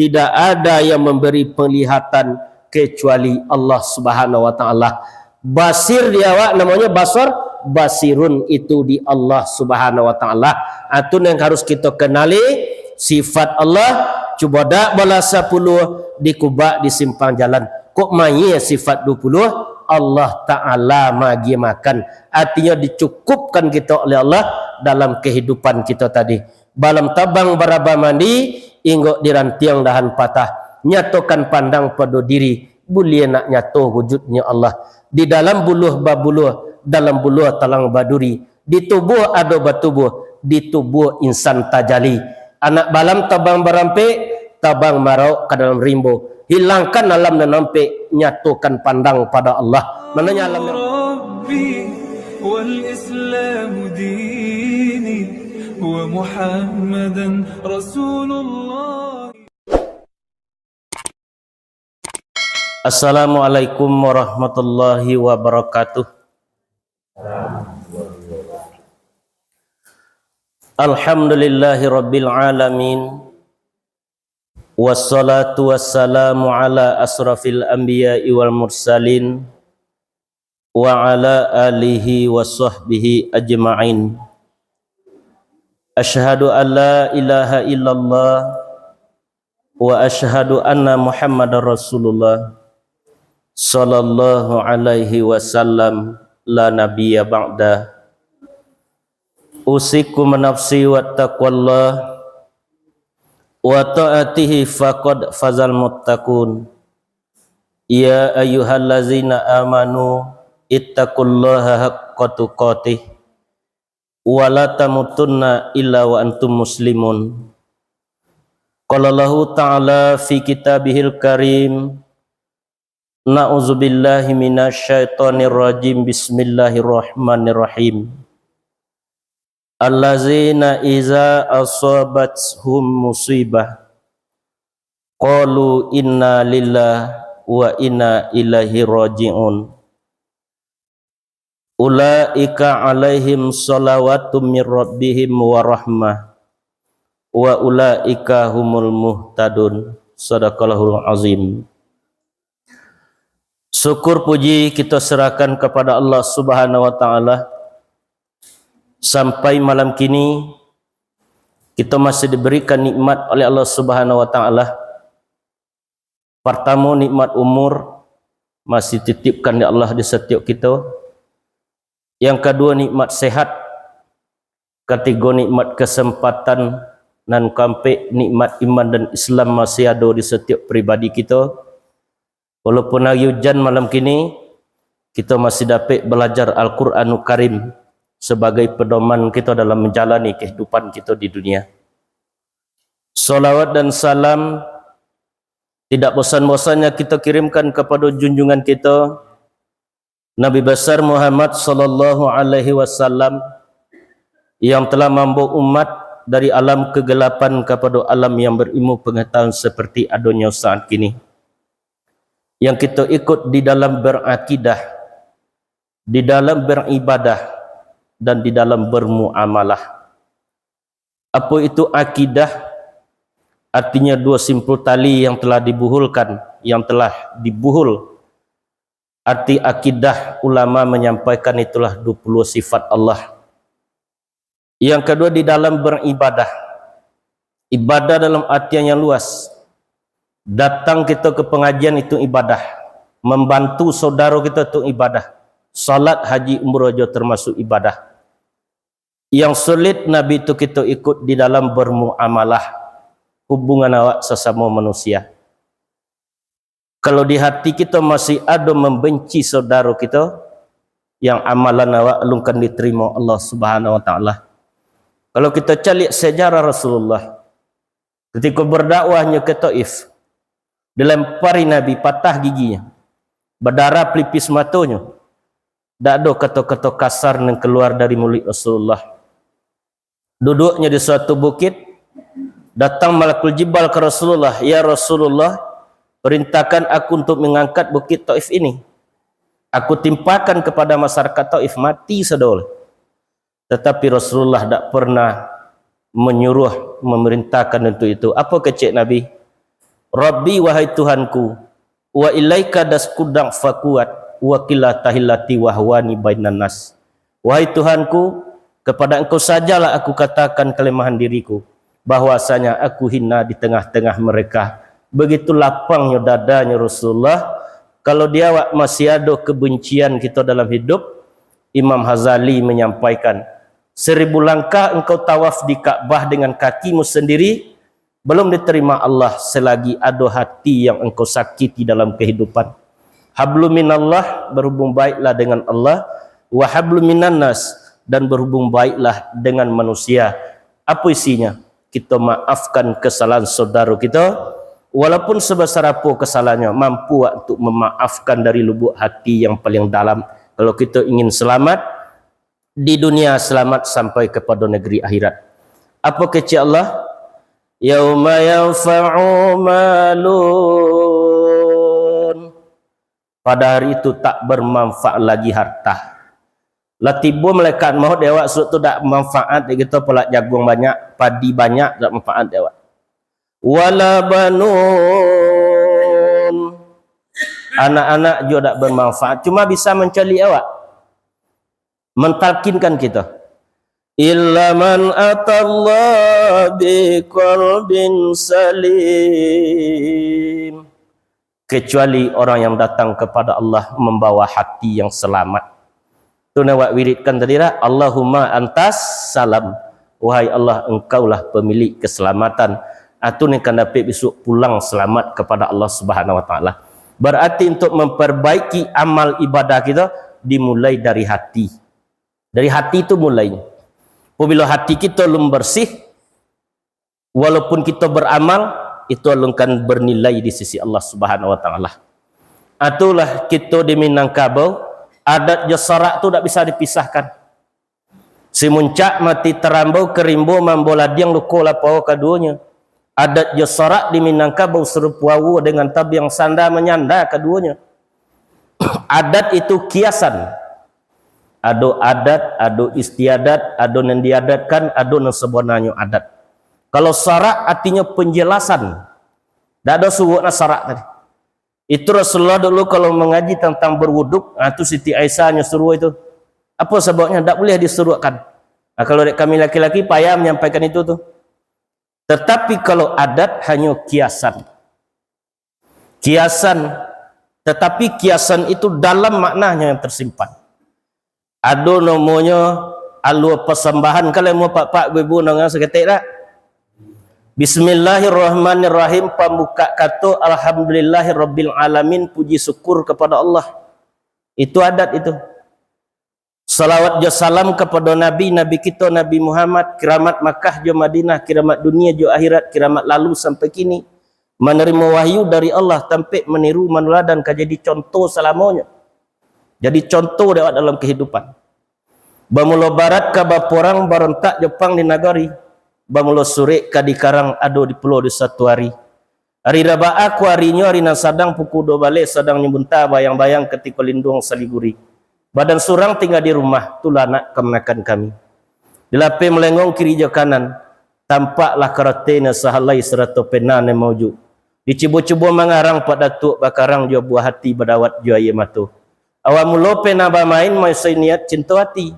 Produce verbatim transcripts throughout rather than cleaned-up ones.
Tidak ada yang memberi penglihatan kecuali Allah Subhanahu wa Ta'ala. Basir di awak namanya basar, basirun itu di Allah Subhanahu wa Ta'ala. Ah, tu yang harus kita kenali, sifat Allah, cubo dak balah sapuluah, dikubak di simpang jalan. Kok mayie sifat dua puluh, Allah Ta'ala magi makan. Artinya dicukupkan kita oleh Allah dalam kehidupan kita tadi. Balam tabang baraba mandi, inggok dirantiang dahan patah. Nyatokan pandang pado diri, buliah nak nyato wujudnyo Allah. Di dalam buluah babuluah, dalam buluah talang baduri. Di tubuah ado batubuah, di tubuah insan tajali. Anak balam tabang barampek, tabang marauk ka dalam rimbo. Hilangkan alam nan ampek, nyatokan pandang pado Allah. Mananya alam nan ربي والإسلام ديني ومحمدا رسول الله. Assalamualaikum warahmatullahi wabarakatuh. Alhamdulillahi rabbil alamin. Wassalatu wassalamu ala asrafil anbiya'i wal mursalin, wa ala alihi wa sahbihi ajma'in. Asyhadu an la ilaha illallah wa asyhadu anna Muhammadar Rasulullah, sallallahu alaihi wasallam, la nabiyya ba'da. Usikum wa nafsi wa taqwallah, wa ta'atihi faqad fazal muttaqun. Ya ayyuhallazina amanu ittaqullaha haqqa tuqatih, wa la tamutunna illa wa antum muslimun. Qala Allahu Ta'ala fi kitabihil karim, na'udzubillahi minasyaitonirrajim, bismillahirrahmanirrahim. Allazina iza asabathum musibah, qalu inna lillahi wa inna ilaihi raji'un. Ulaika alaihim salawatum mir rabbihim wa rahmah, wa ulaika humul muhtadun. Sadaqallahul azim. Syukur puji kita serahkan kepada Allah Subhanahu wa Ta'ala. Sampai malam kini, kita masih diberikan nikmat oleh Allah Subhanahu wa Ta'ala. Pertama, nikmat umur, masih titipkan dek Allah di setiap kita. Yang kedua, nikmat sehat. Ketiga, nikmat kesempatan. Nan keempat, nikmat iman dan Islam masih ada di setiap pribadi kita. Walaupun hari hujan malam kini, kita masih dapek belajar Al-Quranul Karim sebagai pedoman kita dalam menjalani kehidupan kita di dunia. Salawat dan salam tidak bosan-bosannya kita kirimkan kepada junjungan kita, Nabi Besar Muhammad sallallahu alaihi wasallam, yang telah mambawa umat dari alam kegelapan kepada alam yang berilmu pengetahuan seperti adonyo saat kini. Yang kita ikut di dalam berakidah, di dalam beribadah, dan di dalam bermuamalah. Apo itu akidah? Artinya dua simpul tali yang telah dibuhulkan, yang telah dibuhul. Arti akidah ulama menyampaikan itulah dua puluh sifat Allah. Yang kedua, di dalam beribadah. Ibadah dalam artian yang luas. Datang kita ke pengajian itu ibadah. Membantu saudara kita itu ibadah. Salat, haji, umrah juga termasuk ibadah. Yang sulit Nabi tu kita ikut di dalam bermuamalah, hubungan awak sesama manusia. Kalau di hati kita masih ada membenci saudara kita, yang amalan awak alun kan diterima Allah Subhanahu wa Ta'ala. Kalau kita caliak sejarah Rasulullah, ketika berdakwahnyo ke Taif, dilempari Nabi, patah giginyo, berdarah pelipis matonyo. Dak ado kato-kato kasar nan kaluar dari muluik Rasulullah. Duduknyo di suatu bukit, datang Malakul Jibal ka Rasulullah, "Ya Rasulullah, perintahkan aku untuk mengangkat bukit Taif ini. Aku timpakan kepada masyarakat Taif, mati sadonyo." Tetapi Rasulullah dak pernah menyuruh, memerintahkan untuk itu. Apo kecek Nabi? Rabbi, wahai Tuhanku, wa ilaika daskudang fakuat, wa kila tahilati wahwani bainan nas. Wahai Tuhanku, kepada Engkau sajalah aku katakan kelemahan diriku, bahwasanya aku hina di tengah-tengah mereka. Begitu lapangnyo dadanyo Rasulullah, kalau di awak masih ado kebencian kito dalam hidup, Imam Ghazali menyampaikan, seribu langkah engkau tawaf di Ka'bah dengan kakimu sendiri, belum diterima Allah selagi ado hati yang engkau sakiti dalam kehidupan. Hablu minallah, berhubung baiklah dengan Allah, wa hablu minannas, dan berhubung baiklah dengan manusia. Apa isinya? Kita maafkan kesalahan saudara kita, walaupun sebesar apa kesalahannya, mampu untuk memaafkan dari lubuk hati yang paling dalam. Kalau kita ingin selamat di dunia, selamat sampai kepada negeri akhirat. Apa kecek Allah? Yauma yanfa'u malun. Pada hari itu tak bermanfaat lagi harta. Lah tibo malaikat maut di awak suok tu dak manfaat di kito, palak jaguang banyak, padi banyak dak manfaat di awak. Wala banun. Anak-anak juo dak bermanfaat, cuma bisa mancaliak awak, mentalkinkan kita. Illa man atallah biqalbin salim. Kecuali orang yang datang kepada Allah membawa hati yang selamat. Tu nan awak wiridkan tadi lah, Allahumma antas salam. Wahai Allah, Engkaulah pemilik keselamatan. Ah, tu nan kan dapek bisuak pulang selamat kepada Allah Subhanahu Wa Taala. Berarti untuk memperbaiki amal ibadah kita dimulai dari hati. Dari hati tu mulai. Apabila hati kita lum bersih, walaupun kita beramal, itu alun kan bernilai di sisi Allah Subhanahu Wa Taala. Itulah kita di Minangkabau, adat jo sarak tu dak bisa dipisahkan. Simuncak mati tarambau, ka rimbo mambo ladiang, luko lapau kaduonyo. Adat jo sarak di Minangkabau sarupo aua dengan tabiang, sanda manyanda kaduonyo. Adat itu kiasan. Ado adat, ado istiadat, ado nan diadatkan, ado nan sabananyo adat. Kalau sarak artinyo penjelasan. Dak ado suruak nan sarak tadi. Itu Rasulullah dulu kalau mangaji tantang berwuduk, ah, tu Siti Aisyah nyo suruah itu. Apa sababnyo dak buliah disuruakkan? Ah, kalau dek kami laki-laki payah manyampaikan itu tu. Tetapi kalau adat hanyo kiasan. Kiasan, tetapi kiasan itu dalam maknanya yang tersimpan. Ado namonyo alua pasambahan, kalau mau pak-pak ibu-ibu nonga saketek dak? Bismillahirrahmanirrahim, pambuka kato alhamdulillahirabbil alamin, puji syukur kepada Allah. Itu adat itu. Salawat jo salam kapado Nabi, Nabi kito Nabi Muhammad, kiramat Makkah jo Madinah, kiramat dunia jo akhirat, kiramat lalu sampai kini, manarimo wahyu dari Allah, tampek maniru manuladan, ka jadi contoh salamonyo, jadi contoh dek awak dalam kahidupan. Bamulo barat ka baporang, barontak Jepang di nagari, bamulo surek ka dikarang, ado di pulo di satu ari. Ari rabaa ko arinyo, ari nan sadang pukua duo baleh, sadang nyumbunta bayang-bayang katiko linduang saliguri. Badan surang tingga di rumah, tulah nak kamanakan kami. Di lapeh malengong kiri jo kanan, tampaklah karate nan sahalai sarato pena nan maujuk. Dicubo-cubo mangarang Pak Datuak, bakarang jo buah hati, badawat jo aia mato. Awal mulo pena bamain, maisoi niat cinto ati.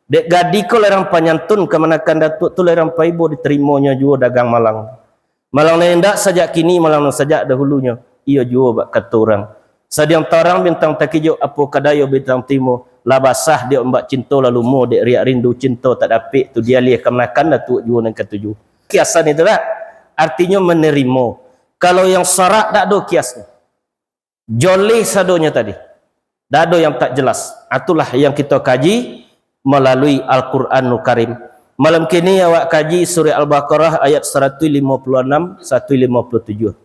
Dek gadih ko larang panyantun, kamanakan Datuak tu larang paibo, ditarimonyo juo dagang malang. Malang nan indak sajak kini, malang nan sajak dahulunyo, iyo juo bak kato urang. Sadiang tarang bintang takijuak, apo ka dayo bintang timo, lah basah dek ombak cinto, lah lumo dek riak rindu, cinto tak dapek tu dialiah, kamanakan Datuak juo nan katuju. Kiasan itu lah, artinyo manarimo. Kalau yang sarak dak ado kiasnyo. Joleh sadonyo tadi. Dak ado yang tak jelas. Itulah yang kito kaji malalui Al-Quranul Karim. Malam kini awak kaji surah Al-Baqarah ayat saratuih limo puluah anam, saratuih limo puluah tujuah.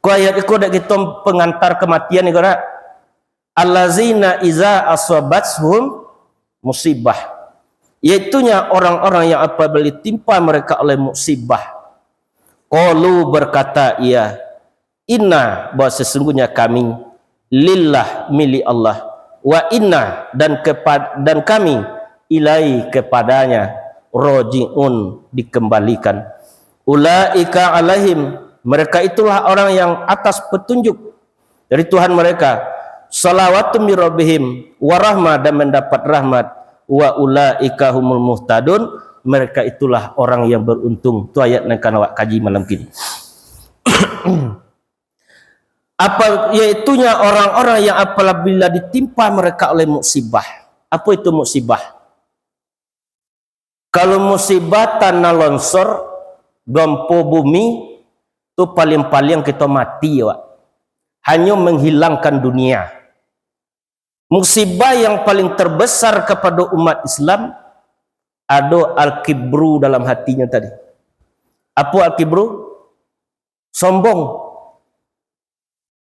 Ko ayat iko dak kito pengantar kematian iko dak? Allazina iza asabathum musibah. Yaitunya orang-orang yang apabila ditimpa mereka oleh musibah. Qalu, berkata ia, inna, bahwa sesungguhnya kami, lillah, milik Allah, wa inna, dan kepad-, dan kami, ilai, kepadanya, roji'un, dikembalikan. Ulaika alaihim, Mereka itulah orang yang atas petunjuk dari Tuhan mereka. Salawatun min rabbihim wa rahmah, dan mendapat rahmat. Wa ulaika humul muhtadun, mereka itulah orang yang beruntung. Tu ayat nan ka awak kaji malam kini. Apa, yaitunya orang-orang yang apabila ditimpa mereka oleh musibah. Apa itu musibah? Kalau musibah tanah longsor, gempo bumi, tu paling-paling kito mati, awak. Hanyo menghilangkan dunia. Musibah yang paling terbesar kepada umat Islam, ado al-kibru dalam hatinyo tadi. Apo al-kibru? Sombong.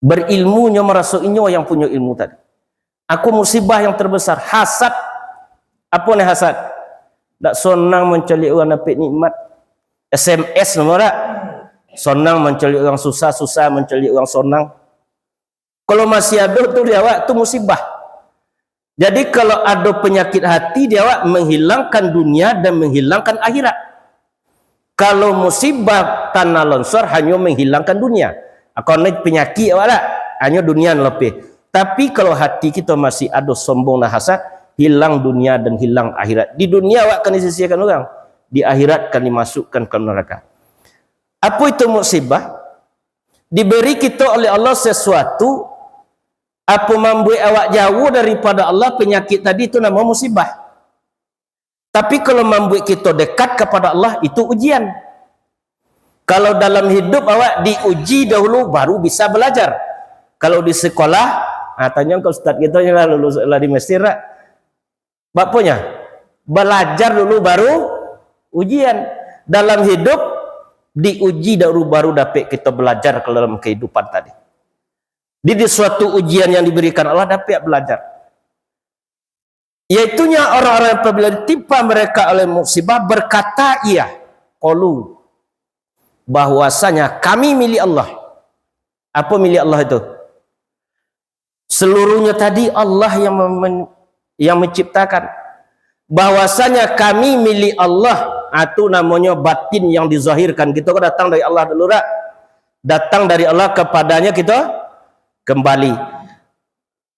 Berilmunyo maraso inyo yang punyo ilmu tadi. Aku musibah yang terbesar, hasad. Apo ni hasad? Dak sonang mancaliak urang dapek nikmat. S M S namo dak? Sonang mancaliak urang susah, susah mancaliak urang sonang. Kalau masih ado tu di awak, tu musibah. Jadi, kalau ado penyakit hati di awak, menghilangkan dunia dan menghilangkan akhirat. Kalau musibah tanah longsor, hanyo menghilangkan dunia. Kalau ni penyakit awak dak, hanyo dunia nan lapeh. Tapi, kalau hati kito masih ado sombong dan hasad, hilang dunia dan hilang akhirat. Di dunia awak akan disisihkan urang, di akhirat akan dimasukkan ka neraka. Apo itu musibah? Diberi kito oleh Allah sesuatu, apo mambuek awak jauah daripado Allah, penyakit tadi tu namo musibah. Tapi kalau mambuek kito dekat kapado Allah, itu ujian. Kalau dalam hidup awak diuji dahulu, baru bisa balajar. Kalau di sekolah, ah, tanyo ka ustaz kito nyo lah lulus, lah di Mesir dak? Baponyo, balajar dulu baru ujian. Dalam hidup, diuji dahulu baru dapek kito balajar ka dalam kehidupan tadi. Di, di suatu ujian yang diberikan Allah, dapek balajar. Yaitunya orang-orang yang apabila ditimpa mereka oleh musibah, berkata ia, qalu, bahwasanya kami milik Allah. Apo milik Allah itu? Seluruhnyo tadi Allah yang mem-, yang menciptakan. Bahwasanya kami milik Allah, ah, tu namonyo batin yang dizahirkan. Kito ko datang dari Allah dulu dak? Datang dari Allah, kepadanya kito kembali.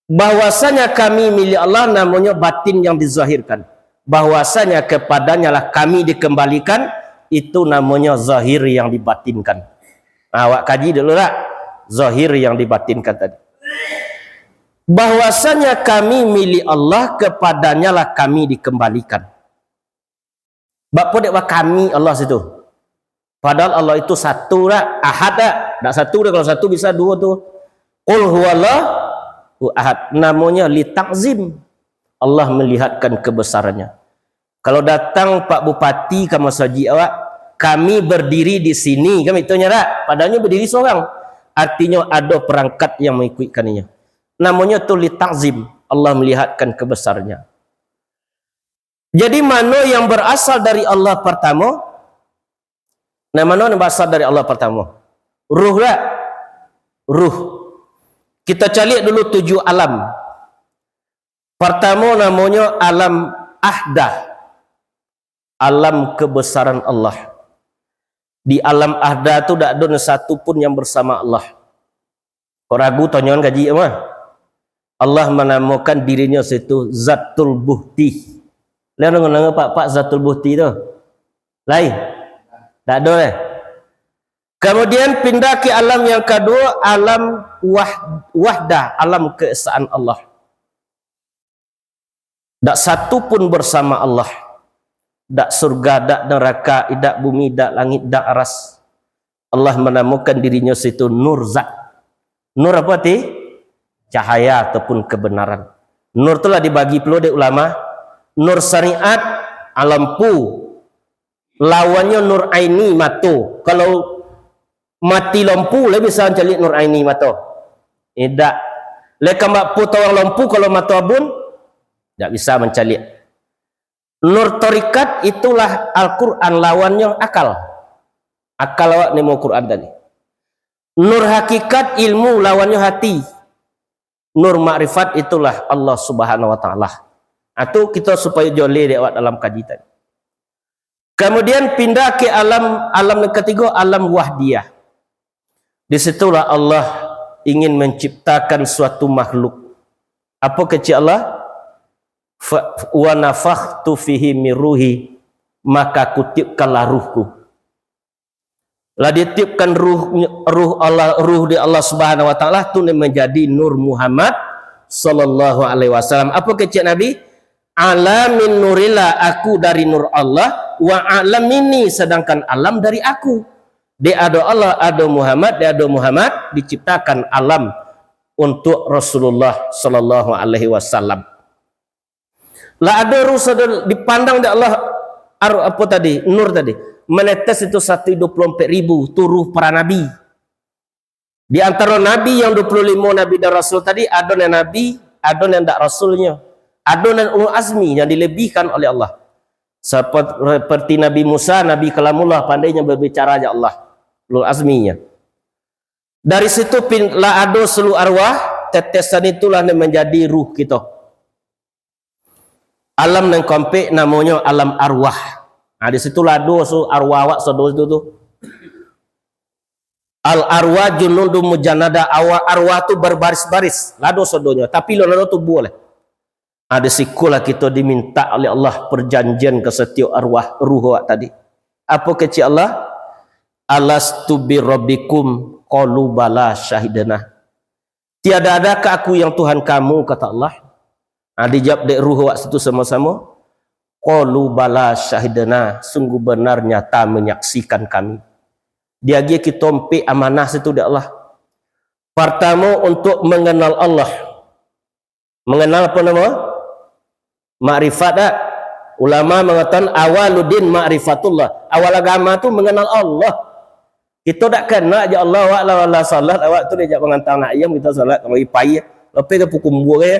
Bahwasanya kami milik Allah, namonyo batin yang dizahirkan. Bahwasanya kepadanyalah kami dikembalikan, itu namonyo zahir yang dibatinkan. Nah, awak kaji dulu dak? Zahir yang dibatinkan tadi. Bahwasanya kami milik Allah, kepadanyalah kami dikembalikan. Bak podek wa kami Allah situ. Padahal Allah itu satu dak, ahad dak? Dak satu dak, kalau satu bisa duo tu. Qul huwallahu ahad. Namonyo li takzim. Allah melihatkan kebesarannya. Kalau datang Pak Bupati ka masajik awak, "Kami berdiri di sini," kan itu nyo dak? Padahalnyo berdiri sorang. Artinyo ado perangkat yang mengikutkannyo. Namonyo tu li takzim. Allah melihatkan kebesarannya. Jadi, mano yang berasal dari Allah pertamo? Nah, mano yang berasal dari Allah pertamo? Ruh dak? Ruh. Kita caliak dulu tujuh alam. Pertamo namonyo alam ahda. Alam kebesaran Allah. Di alam ahda tu dak ado nan satu pun yang bersama Allah. Kok ragu, tonyoan kaji mah. Allah manamokan dirinyo situ Zatul Buhti. Lai dengar-dengar Pak-pak Zatul Buhti tu? Lai? Dak ado lai. Kemudian pindah ke alam yang kedua, alam wah-, wahdah, alam keesaan Allah. Dak satu pun bersama Allah. Dak surga, dak neraka, idak bumi, dak langit, dak aras. Allah manamokan dirinyo situ Nur Zat. Nur apo arti? Cahaya ataupun kebenaran. Nur tu lah dibagi pulo dek ulama. Nur syariat, lampu. Lawannyo nur aini, mato. Kalau mati lampu, lai bisa mancaliak nur aini mato? Indak. Lai ka bak apo tawang lampu kalau mato abun? Indak bisa mancaliak. Nur tarikat itulah Al-Quran, lawannyo akal. Akal awak nimo Quran tadi. Nur hakikat ilmu, lawannyo hati. Nur makrifat itulah Allah Subhanahu wa Ta'ala. Nah, tu kito supayo joleh dek awak dalam kaji tadi. Kemudian pindah ke alam, alam yang ketiga, alam wahdiyah. Di situlah Allah ingin menciptakan suatu makhluk. Apo kecek Allah? Fa-, "Wa nafakhtu fihi min ruhi," maka kutiupkanlah ruhku. Lah ditiupkan ruh, ruh Allah, ruh di Allah Subhanahu wa Taala tu nan manjadi Nur Muhammad sallallahu alaihi wasallam. Apo kecek Nabi? "Ala min nurillah, aku dari nur Allah, wa alam ini, sedangkan alam dari aku." Di ado Allah, ado Muhammad, di ado Muhammad, diciptakan alam untuk Rasulullah sallallahu alaihi wasallam. Lah ado ruh sado-, dipandang dek Allah, ar-, apo tadi, nur tadi, manetes itu satu dua puluh ampek ribu, tu ruh para nabi. Di antaro nabi yang dua puluh limo nabi dan rasul tadi, ado nan nabi, ado nan dak rasulnyo. Ado nan ulul azmi yang dilebihkan oleh Allah. Sapet-, seperti Nabi Musa, Nabi Kalamullah, pandai nyo berbicara jo Allah. Ulul azminya. Dari situ pin-, lah ado seluruh arwah, tetesan itulah yang menjadi ruh kito. Alam nan kaampek namonyo alam arwah. Nah, di situ lah ado su-, arwah awak sado situ tu. Al arwah junudun mujannada, arwah, arwah tu berbaris-baris, lah ado sadonyo, tapi alun ado tubuah lai. Ah, di sikolah kito diminta oleh Allah perjanjian ka satiok arwah, ruh awak tadi. Apo kecek Allah? "Alastu birabbikum?" Qalu bala syahidna. "Tiada adakah Aku yang Tuhan kamu?" kata Allah. Ha, dijawab dek ruh awak situ samo-samo. "Qalu bala syahidna, sungguh benar nyata menyaksikan kami." Diagiah kito ampek amanah situ dek Allah. Partamo, untuk mengenal Allah. Mengenal apo namo? Makrifat dak? Ulama mangatokan awaluddin ma'rifatullah. Awal agama tu mengenal Allah. Kito dak kena jo Allah, awak lah, lah salat, awak tu diajak manganta anak ayam, kito salat, kalau ipai, lapeh ka pukul buah ya.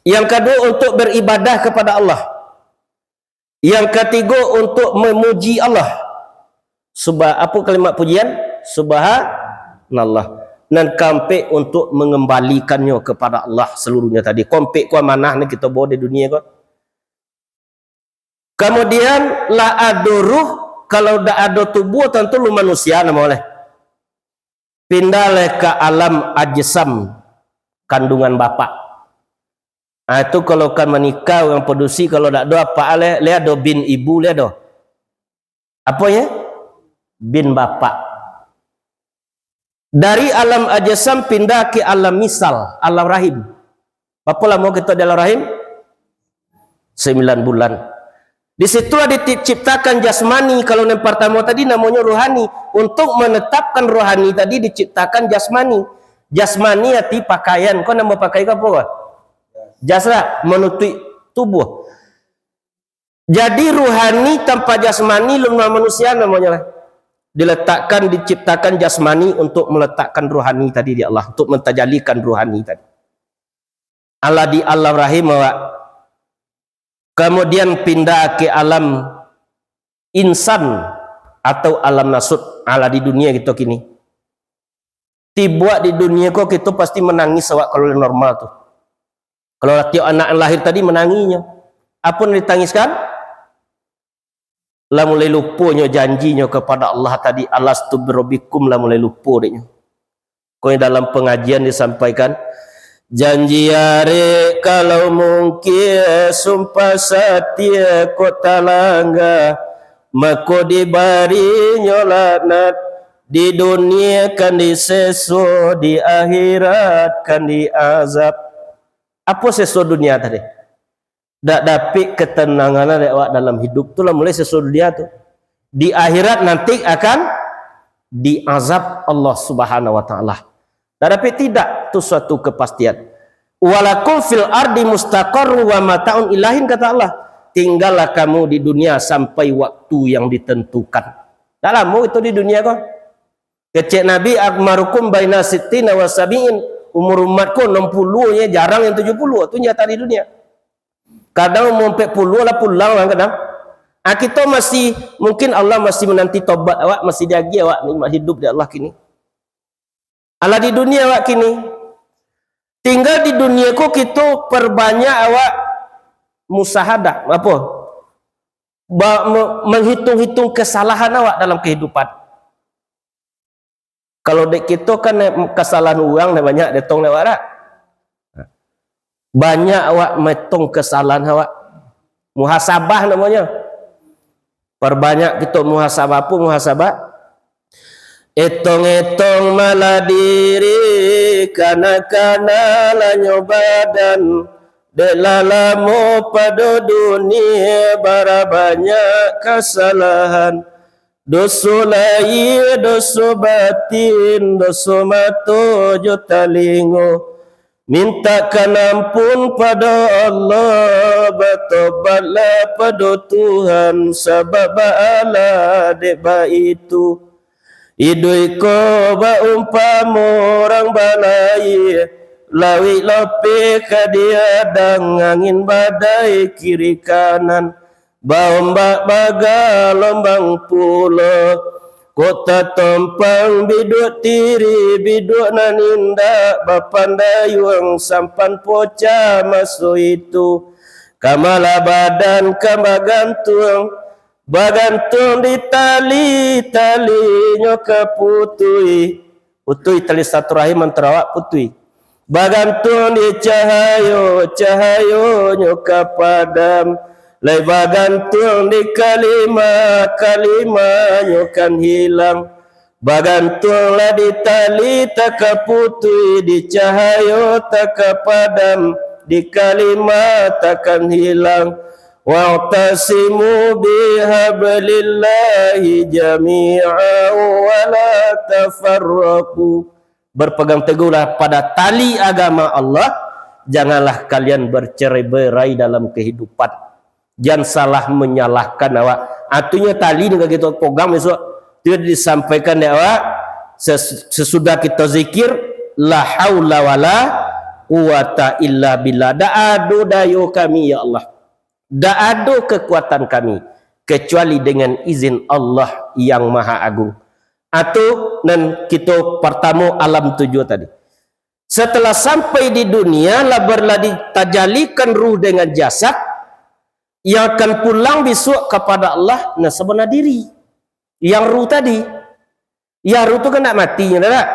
Yang kedua, untuk beribadah kepada Allah. Yang katigo, untuk memuji Allah. Subha-, apo kalimat pujian? Subhanallah. Nan kaampek, untuk mengembalikannya kepada Allah seluruhnya tadi. Kaampek ko amanah nan kito bawa di dunia ko. Kemudian, lah ado ruh, kalau dak ado tubuah, tantu lu manusia namo leh. Pindah leh ka alam ajsam, kandungan bapak. Ah, itu kalau kan manikah urang padusi, kalau dak ado apak leh, leh ado bin ibu, leh ado. Apo ye? Bin bapak. Dari alam ajsam pindah ke alam misal, alam rahim. Bapo lamo kito di alam rahim? Sembilan bulan. Di situlah diciptakan jasmani. Kalau yang pertama tadi namonyo rohani. Untuk menetapkan rohani tadi diciptakan jasmani. Jasmani arti pakaian. Ko namo pakai ko apo ko? Jas lah, manutuik tubuah. Jadi rohani tanpa jasmani, lun manusia namonyo lah. Diletakkan, diciptakan jasmani untuk meletakkan rohani tadi di Allah, untuk mentajalikan rohani tadi. Alah di alam rahim awak. Kemudian pindah ke alam insan atau alam nasut, alah di dunia kito kini. Tibuak di dunia ko kito pasti manangih awak kalau normal tu. Kalau tiok anak yang lahir tadi manangihnyo. Apo nan ditangiskan? Lah mulai luponyo janjinyo kepada Allah tadi, "Alastu birabbikum," lah mulai lupo deknyo. Ko dalam pengajian disampaikan, "Janji arek kalau mungkin, sumpah satia kok talangga, mako dibarinyo laknat, di dunia kan diseso, di akhirat kan diazab." Apo seso dunia tadi? Dak dapek ketenangan dek awak dalam hidup tu lah mulai seso dunia tu. Di akhirat nanti akan diazab Allah Subhanahu wa Taala. Dak dapek tidak, tu suatu kepastian. "Walakum fil ardi mustaqarru wa mataun ilahin," kata Allah. Tinggallah kamu di dunia sampai waktu yang ditentukan. Dak lamo itu di dunia ko. Kecek Nabi, "A'marukum baina sittina wa sabiin." Umur umatku enam puluh, ye, jarang yang tujuh puluh. Tu nyata di dunia. Kadang umur empat puluh lah pulang orang kadang. Ah, kito masih, mungkin Allah masih menanti tobat awak, masih diagiah awak nikmat hidup di Allah kini. Alah di dunia awak kini. Tinggal di dunia ko kito perbanyak awak musahadah, apo? Ba-, me-, menghitung-hitung kesalahan awak dalam kehidupan. Kalau dek kito kan, eh, kasalahan urang lah banyak dietong dek awak dak? Banyak awak maetong kasalahan awak. Muhasabah namonyo. Parbanyak kito muhasabah. Apo muhasabah? Etong-etong malah diri, kana-kana lah nyo badan. Dek lah lamo pado dunia, bara banyak kasalahan. Doso lahia, doso batin, doso mato jo talingo. Mintakkan ampun pado Allah, batobatlah pado Tuhan, sabab baalah dek baitu. Iduik ko baumpamo urang balaia, lauik lapeh ka diadang, angin badai kiri kanan, baombak bagalombang pulo. Kok tatompang biduak tiri, biduak nan indak bapandayuang, sampan pocah maso itu. Kamalah badan ka bagantuang, bagantuang di tali, talinyo ka putuih. Putuih tali silaturahim antaro awak putuih. Bagantuang di cahayo, cahayonyo ka padam. Lai bagantuang di kalimah, kalimahnyo kan hilang. Bagantuanglah di tali, tak ka putuih, di cahayo tak ka padam, di kalimah takkan hilang. Wa'tasimu bihablillahi jami'an wa la tafarraqu. Berpegang teguhlah pada tali agama Allah, janganlah kalian bercerai-berai dalam kehidupan. Jan salah manyalahkan awak. Artinyo tali nan ka kito pogang bisuak, tu disampaikan dek awak, ses-, sasudah kito zikir, "La haula wala quwwata illa billah." Dak ado dayo kami, ya Allah. Dak ado kakuatan kami, kecuali dengan izin Allah yang Maha Agung. Atau nan kito partamo alam tujuah tadi. Setelah sampai di dunia, lah berlah di-, tajalikan ruh dengan jasad, yang akan pulang bisuak kapada Allah, nah, sabana diri. Yang ruh tadi. Ya, ruh tu kan nak mati, nyo dak?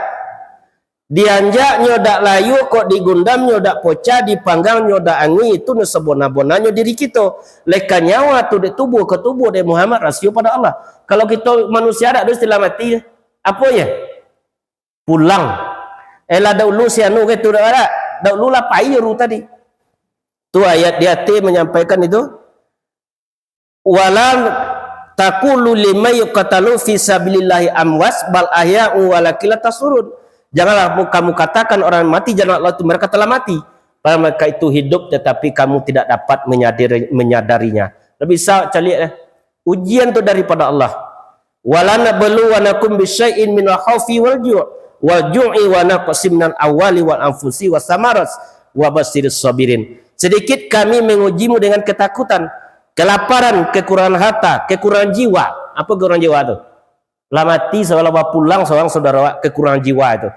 Dianjaknyo dak layua, kok digundamnyo dak pocah, dipanggangnyo dak angui, itu nyo sabana-bananyo diri kito. Leka nyawa tu dek tubuah, ka tubuah dek Muhammad, rasio pada Allah. Kalau kito manusia dak ado istilah mati, apo ye? Pulang. Eh, lah dahulu si anu ke tu dak ada. Dahulu lah pai ruh tadi. Tu ayat di ateh manyampaikan itu. "Wala taqulu liman yuqtalu fi sabilillahi amwat, bal ahya'u walakin la tasy'urun." Janganlah mu-, kamu katakan orang mati, jangan Allah itu mereka telah mati. Padahal mereka itu hidup, tetapi kamu tidak dapat menyadari, menyadarinya. Lebih sa-, caliak, eh. Ujian tu daripada Allah. "Wala nabluwannakum bisyai'in minal khaufi wal ju', wal ju'i wa naqsim minal amwali wal anfusi was samarat, wa basyiris sabirin." Sedikit kami mengujimu dengan ketakutan, kelaparan, kekurangan harta, kekurangan jiwa. Apa kekurangan jiwa tu? Lah mati seolah bapulang seorang saudara awak, kekurangan jiwa itu.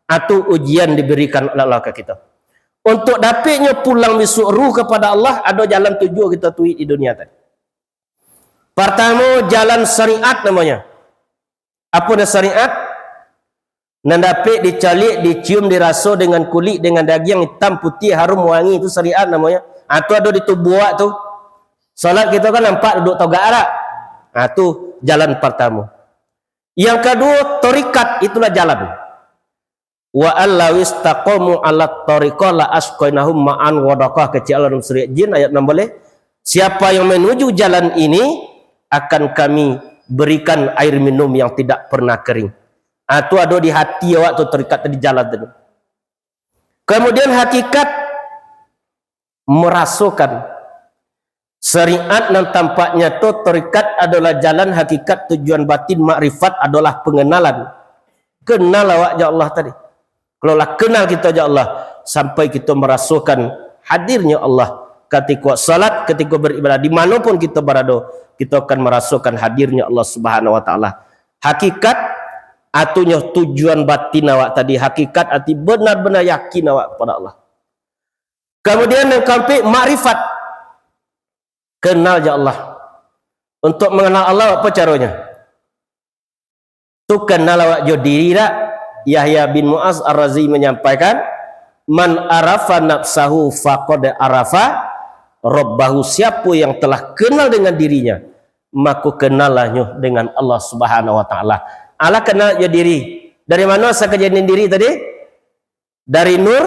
Atau ujian diberikan oleh Allah ke kita. Untuk dapatnya pulang bisuak ruh kepada Allah, ada jalan tujuh kita tuik di dunia tadi. Pertama, jalan syariat namanya. Apa nan syariat? Nan dapek dicaliak, dicium, diraso dengan kulik, dengan dagiang hitam, putiah, harum, wangi, itu syariat namanya. Ha, tu ada di tubuh awak tu. Salat kita kan nampak duduk togak arak. Ha, tu jalan pertama. Yang kedua, torikat, itulah jalan. "Wa an law istaqamu ala thariqah la asqainahum ma'an ghadaqah," kecil dalam surah Jin ayat enam belas. Siapa yang menuju jalan ini, akan kami berikan air minum yang tidak pernah kering. Ah, tu ada di hati awak tu, terikat di jalan tu. Kemudian hakikat merasokan. Syariat nan tampak nyato, terikat adalah jalan, hakikat, tujuan batin, makrifat adalah pengenalan. Kenal awak jo Allah tadi. Kalau lah kenal kita jo Allah, sampai kita merasokan hadirnya Allah. Ketika salat, ketika beribadah, di mana pun kita berada, kita akan merasokan hadirnya Allah Subhanahu Wa Taala. Hakikat, artinya tujuan batin awak tadi. Hakikat, arti benar-benar yakin awak kepada Allah. Kemudian yang keempat, makrifat. Kenal jo Allah. Untuk mengenal Allah, apa caranya? Tu kenal awak jo diri dak? Yahya bin Mu'az Ar-Razi menyampaikan, "Man arafa nafsahu faqad arafa rabbahu." Siapa yang telah kenal dengan dirinya, maka kenallah nyo dengan Allah Subhanahu wa Taala. Alah kenal jo diri. Dari mano asal kajadian diri tadi? Dari Nur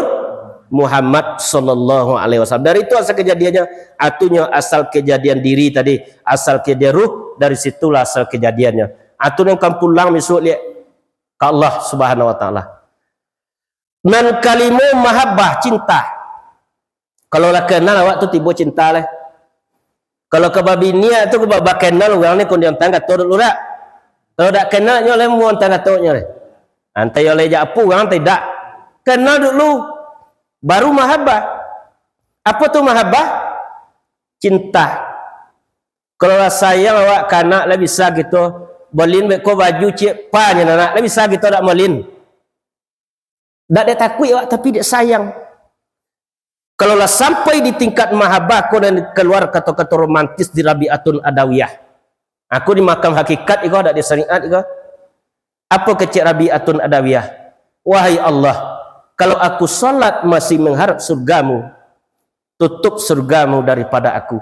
Muhammad sallallahu alaihi wasallam. Dari itu asal kejadiannya, atunyo asal kejadian diri tadi, asal kejadian ruh, dari situlah asal kejadiannya. Atun yang kan pulang besok lihat ka Allah Subhanahu wa Taala. Nan kalimo, mahabbah, cinta. Kalau lah kenal awak tu tibo cinta lah. Kalau ka babini tu ka ba-, bakenal urang ni, kondian tang kato dulu dak. Kalau dak kenal nyo lai muan tang kato nyo lai. Antai yo lai jak apo urang antai dak. Kenal dulu. Baru mahabbah. Apo tu mahabbah? Cinta. Kalau lah sayang awak ka anak, lah bisa kito bolin beko baju ciek pa nyo anak, lah bisa kito dak molin. Dak dek takuik awak, tapi dek sayang. Kalau lah sampai di tingkat mahabbah, ko nan kaluar kato-kato romantis di Rabi'atun Adawiyah. Aku di makam hakikat iko, dak di syariat iko. Apo kecek Rabi'atun Adawiyah? "Wahai Allah, kalau aku salat masih mengharap surgamu, tutup surgamu daripada aku.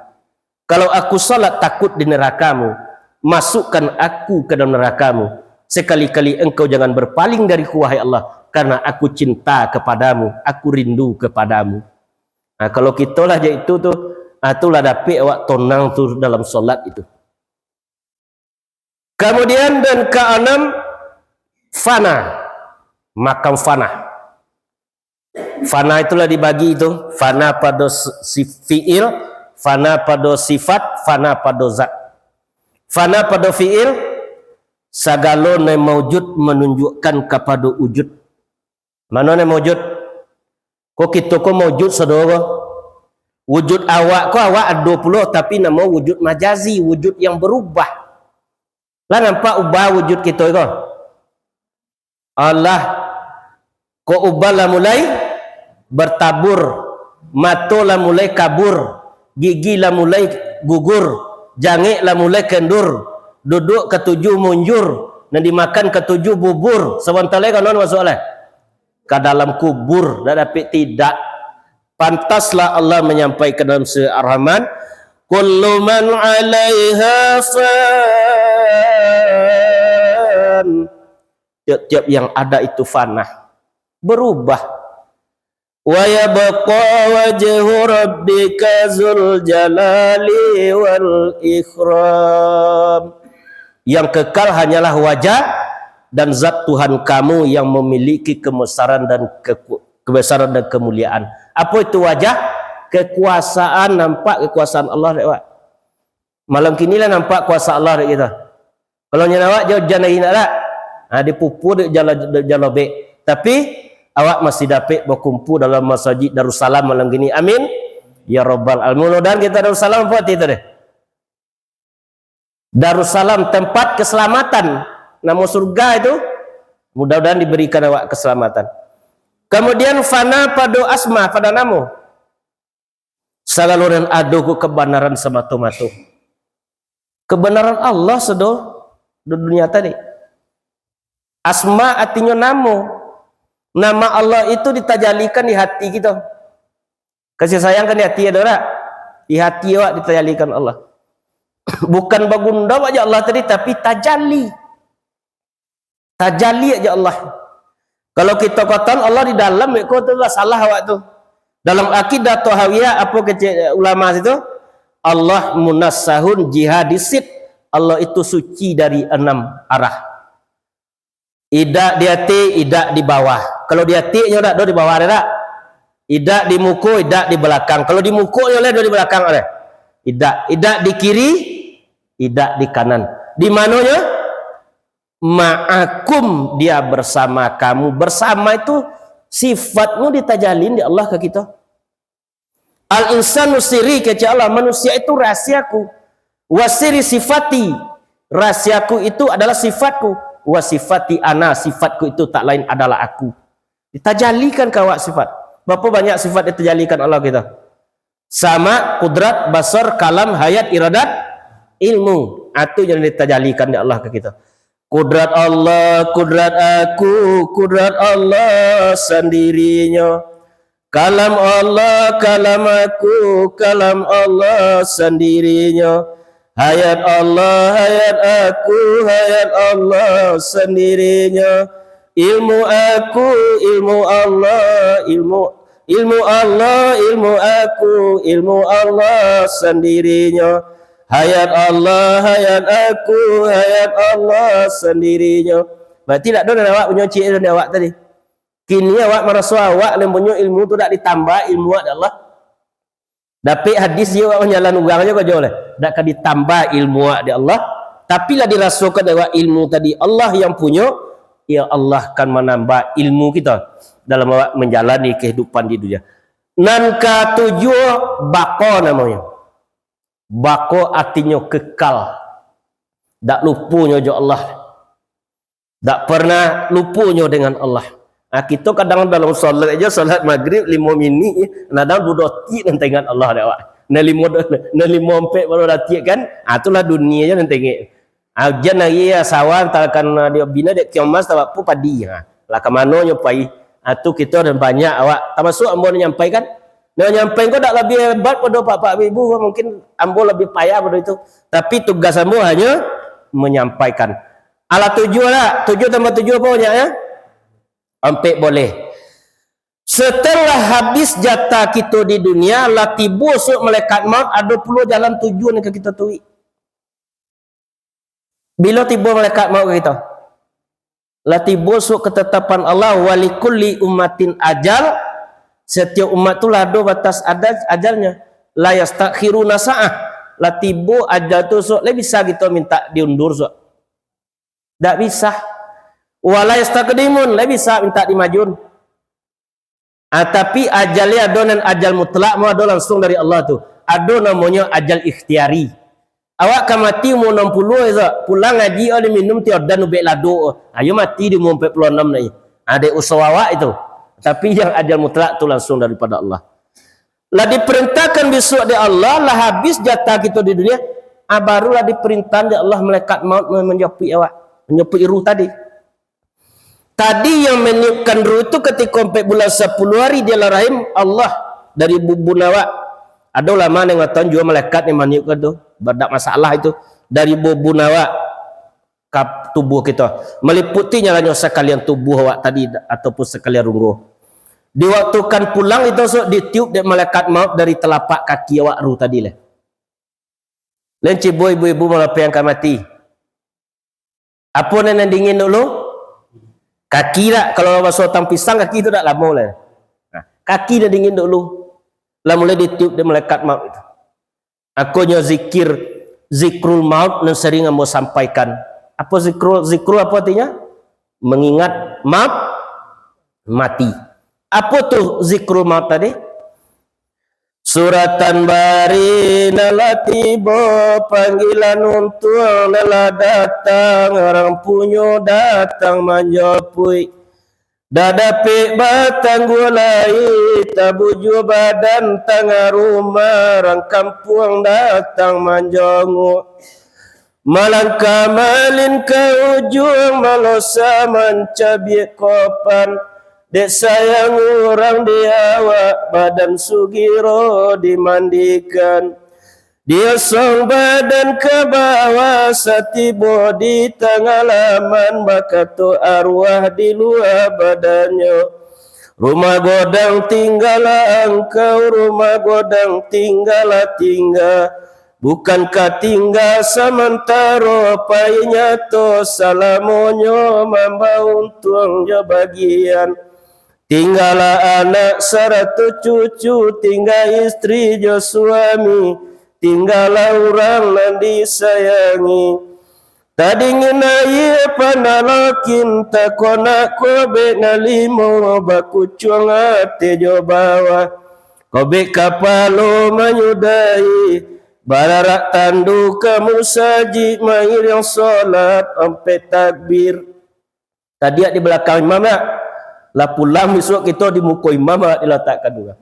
Kalau aku salat takut di nerakamu, masukkan aku ke dalam nerakamu. Sekali-kali engkau jangan berpaling dariku, wahai Allah, karena aku cinta kepadamu, aku rindu kepadamu." Nah, kalau kito lah jak itu tu, ah, tu lah dapek awak tonang tu dalam salat itu. Kemudian dan keenam, fana. Makam fana. Fana itulah dibagi itu, fana pado si-, si fi'il, fana pado sifat, fana pado zat. Fana pado fi'il, sagalo nan maujud manunjukkan kapado ujud. Mano nan maujud? Ko kito ko maujud, saudara. Wujud awak ko awak ado pulo, tapi namo wujud majazi, wujud yang berubah. Lah nampak ubah wujud kito ko? Alah, ko ubah lah mulai bertabur, mato lah mulai kabur, gigi lah mulai gugur, jangek lah mulai kendur, duduk katuju munjur, nan dimakan katuju bubur. Sabanta lai konon masuak lai ka dalam kubur, dak dapek tidak. Pantaslah Allah menyampaikan dalam surah Ar-Rahman, "Kullu man 'alaiha fan." Tiap-tiap yang ada itu fana, berubah. "Wa yabqa wajhu rabbika dzul jalali wal ikram." Yang kekal hanyalah wajah dan zat Tuhan kamu yang memiliki kebesaran dan keku-, kebesaran dan kemuliaan. Apo itu wajah? Kekuasaan, nampak kekuasaan Allah dek awak. Malam kini lah nampak kuasa Allah dek kito. Kalau nyo awak jauh jan lagi nak dak? Ha, dipupu dek jalo, dek jalo bek. Tapi, awak masih dapek bakumpul dalam masajid Darussalam malam kini. Amin. Ya Rabbal Alamin. Mudah-mudahan kita Darussalam apo arti tu deh? Darussalam, tempat keselamatan. Namo surga itu, mudah-mudahan diberikan awak keselamatan. Kemudian fana pado asma, pado namo. Sagalo nan ado ko kabanaran samato-mato. Kabanaran Allah sado di dunia tadi. Asma artinyo namo. Nama Allah itu ditajalikan di hati kito. Kasih sayang kan di hati ado dak? Di hati awak ditajalikan Allah. Bukan bagundo awak jo Allah tadi, tapi tajali. Tajali aja Allah. Kalau kito katokan Allah di dalam, ko tu lah salah awak tu. Dalam akidah Tahawiyah, apo kecek ulama situ? Allah munazzahun jihadisit. Allah itu suci dari enam arah. Idak di ati, idak di bawah. Kalau di ati nyo dak do di bawah ado dak? Idak di muko, idak di balakang. Kalau di muko nyo lai do di balakang ado? Idak. Idak di kiri, idak di kanan. Di mano nyo? Ma'akum, dia bersama kamu. Bersama itu sifatnyo ditajalin di Allah ka kito. Al-insanu sirri, kecek Allah, manusia itu rahasiaku. Wa sirri sifati, rahasiaku itu adalah sifatku. Wa sifati ana, sifatku itu tak lain adalah aku. Ditajalikan ka awak sifat. Berapa banyak sifat ditajalikan Allah kita? Sama, kudrat, basar, kalam, hayat, iradat, ilmu. Itu yang ditajalikan di Allah ke kita. Kudrat Allah, kudrat aku, kudrat Allah sandirinyo. Kalam Allah, kalam aku, kalam Allah sandirinyo. Hayat Allah, hayat aku, hayat Allah sandirinyo. Ilmu aku, ilmu Allah, ilmu, ilmu Allah, ilmu aku, ilmu Allah sandirinyo. Hayat Allah, hayat aku, hayat Allah sandirinyo. Berarti dak ado nan awak punyo cik tu di awak tadi. Kini awak maraso awak nan punyo ilmu tu dak ditambah ilmu awak dek Allah. Dapek hadis je awak manjalan urang je ko jo lah. Dak ka ditambah ilmu awak dek Allah. Tapi lah dirasokan dek awak ilmu tadi Allah yang punyo, ya Allah kan manambah ilmu kita dalam awak manjalani kehidupan di dunia. Nan katujuah, baqa namonyo. Baqa artinyo kekal. Dak lupo nyo jo Allah. Dak pernah lupo nyo dengan Allah. Ah, kito kadang dalam salat aja, salat magrib limo minik, kadang duo dotik nan taingat Allah dek awak. Nan limo, nan limo ampek baru dotik kan? Ah, itulah dunia je nan taingat. Ah, ujan hari ya, sawah antarakan, ah, dia bina dek kiong mas, tawapu padi. Ha, lah ka mano nyo pai? Ah, tu kito dan banyak awak, tamasuk ambo nan nyampai kan? Nan nyampai ko dak labiah hebat pado pak-pak ibu, mungkin ambo labiah payah pado itu. Tapi tugas ambo hanyo manyampaikan. Alah tujuah lah. Tujuah tambah tujuah apo banyaknyo? Ampek boleh. Setelah habis jatah kito di dunia, lah tibo suok malaikat maut, ado pulo jalan tujuan ka kito tuju. Bilo tibo malaikat maut ka kito? Lah tibo suok ketetapan Allah, "Walikulli ummatin ajal," setiap umat tu lah ado batas ada ajalnyo. "La yastakhiruna sa'ah," lah tibo ajal tu suok, lai bisa kito minta diundur suok? Dak bisa. "Wa la yastaqdimun," lai bisa minta dimajun. Ah, tapi ajal ni ado nan ajal mutlak, mah ado langsung dari Allah tu. Ado namonyo ajal ikhtiari. Awak ka mati umua anam puluah esok, pulang ngaji, oh, diminum tiodan ubek lado, oh. Ayo mati di umua ampek puluah anam nai. Ah, dek usaha awak itu. Tapi yang ajal mutlak tu langsung daripada Allah. Lah diperintahkan bisuak dek Allah, lah habis jatah kito di dunia, ah, barulah diperintahkan dek Allah malaikat maut ma-, manjapuik awak, manjapuik ruh tadi. Tadi yang meniupkan ruh tu katiko ampek bulan sapuluah hari di alam rahim, Allah dari bubun awak. Ado ulama nan ngatoan juo malaikat yang maniupkan tu, dak masalah itu. Dari bubun awak ka tubuh kito, maliputi nyalanyo sakalian tubuh awak tadi ataupun sakalian rungguh. Di waktu kan pulang itu, sok ditiup dek malaikat maut dari telapak kaki awak ruh tadi lah. Lai cubo ibu-ibu malapeh ka mati. Apo nan, nan dingin dulu? Kaki dak? Kalau baso batang pisang, kaki tu dak lamo lah. Nah, kaki nan dingin dulu. Lah mulai ditiup dek malaikat maut itu. Akonyo zikir, zikrul maut nan sering ambo sampaikan. Apo zikrul, zikrul apo artinyo? Mengingat maut, mati. Apo tu zikrul maut tadi? Suratan bari nan lah tibo, panggilan untuang nan lah datang, urang punyo datang manjapuik. Dak dapek batangguah lai, tabujua badan tangah rumah, urang kampuang datang manjonguak. Malangkah malin ka ujuang, malosa mancabiak kopan. Dek sayang urang di awak, badan sugiro dimandikan. Diosong badan ka bawah, satibo di tangah laman, bakato arwah di lua badannyo. Rumah godang tinggalah angkau, rumah godang tinggalah tingga. Bukankah tingga samantaro, pai nyato salamonyo, mambao untuang jo bagian. Tinggalah anak sarato cucu, tingga istri jo suami, tinggalah urang nan disayangi. Tadingin aia panah lokin, takonak kobek nan limo, bakucuang ateh jo bawah, kobek kapalo manyudahi, bararak tandu ka musajik, mairiang solat ampek takbir. Tadi di balakang imam, nak? Lah pulang bisuak kito di muko imam, nak dilatakkan urang.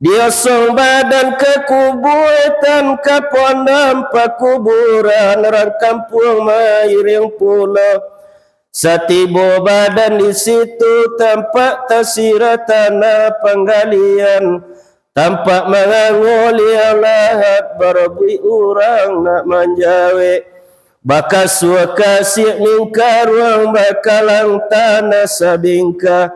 Diosong badan ka kubua, tan ka pondam pakuburan, urang kampuang mairiang pulo. Satibo badan di situ, tampak tasirah tanah panggalian, tampak mangango liang lahat, barabuik urang nak manjawek. Bakasuah kasiak mingkaruang, bakalang tanah sabingkah,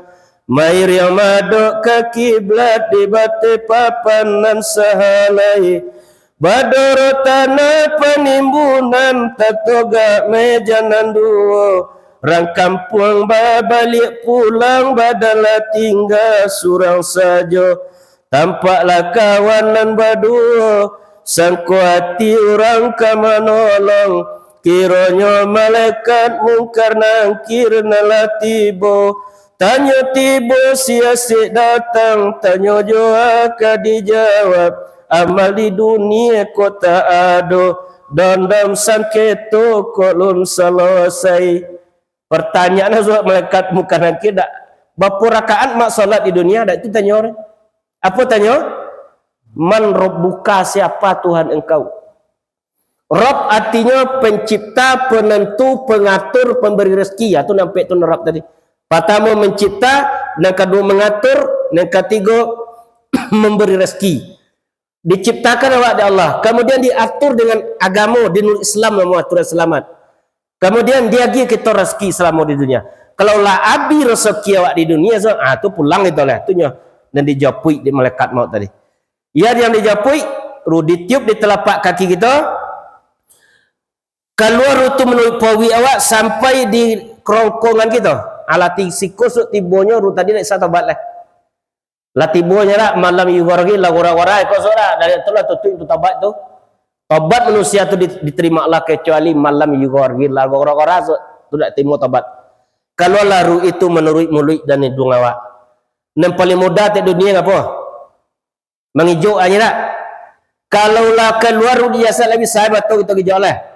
mairiang madok ka kiblat, di bateh papan nan sahalai. Badoro tanah panimbunan, tatogak meja nan duo. Rang kampuang babaliak pulang, badan lah tingga surang sajo. Tampaklah kawan nan baduo, sangko ati urang ka manolong. Kironyo malaikat Mungkar Nangkir nan lah tibo. Tanyo tibo, sia sik datang, tanyo jo a ka dijawab. Amal di dunia ko tak ado, dondom sangketo ko lun salosai. Pertanyaan surat malaikat Mungkar Nangkir dak, bapo rakaat mak salat di dunia, dak itu tanyo. Apo tanyo? "Man Rabbuka, siapa Tuhan engkau?" Rabb artinyo pencipta, penentu, pengatur, pemberi rezeki. Ya, tu nampak tu Rabb tadi. Pertama mencipta, yang kedua mengatur, yang ketiga memberi rezeki. Diciptakan awak dek Allah, kemudian diatur dengan agamo, dinul Islam, namo aturan selamat. Kemudian diagiah kito rezeki selamo di dunia. Kalau lah abih rezeki awak di dunia, so, ah, tu pulang kito lah. Tu nyo nan dijapuik di malaikat maut tadi. Ya, yang dijapuik, ru ditiup di telapak kaki kito, kalua ru tu manuruik pauik awak sampai di kerongkongan kito. Alah ti-, siko suk tibonyo ru tadi ndak bisa tobat lah. Lah tibonyo dak malam yugorgi lah gora-gora iko suk dak. Dari tu lah tutuik tu tobat tu. Tobat manusia tu di-, diterima Allah kecuali malam yugorgi lah gora-gora suk tu dak timo tobat. Kalua lah ru itu manuruik muluik dan hidung awak. Nan paling mudah tek dunia ngapo? Mangijok aja dak? Kalau lah kalua ru di jasad lah bisa bato kito gijok lah.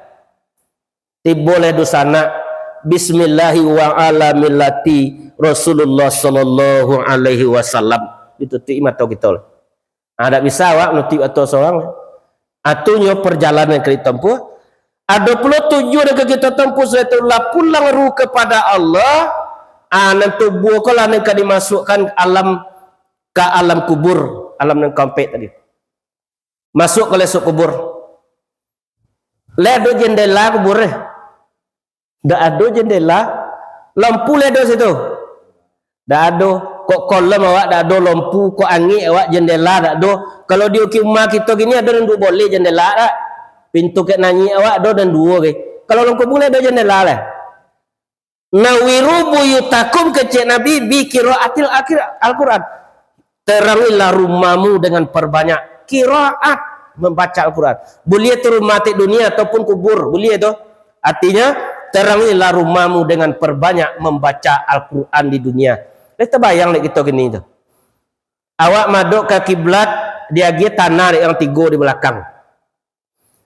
Tibo lah dunsanak, "Bismillahi wa ala millati Rasulullah sallallahu alaihi wasallam." Ditutuik mato kito lah. Ah, dak bisa awak nutuik mato sorang. Atunyo perjalanan ka ditempuh. Ado pulo tujuan ka kito tempuh, sudah tu lah pulang ruh kepada Allah. Ah, nan tubuh ko lah nan ka dimasukkan alam, ka alam kubur, alam nan kaompek tadi. Masuk ka lesok kubur. Lai ado jendela kubur eh? Dak ado jendela. Lampu lai ado situ? Dak ado. Kok kolam awak dak ado lampu, kok angek awak jendela dak ado. Kalau di uki umah kito kini ado nan duo boleh jendela dak? Pintu kek nanyik awak ado nan duo ke. Kalau lam kubur lai ado jendela lai? "Nawiru buyutakum," kecek Nabi, "bi qiraatil akhir Al-Quran." Terangilah rumahmu dengan perbanyak qiraat, membaca Al-Quran. Buliah tu rumah tek dunia ataupun kubur, buliah tu. Artinya, terangilah rumahmu dengan perbanyak membaca Al-Quran di dunia. Lai tabayang dek kito kini tu. Awak madok ka kiblat, diagiah tanah dek urang tigo di balakang.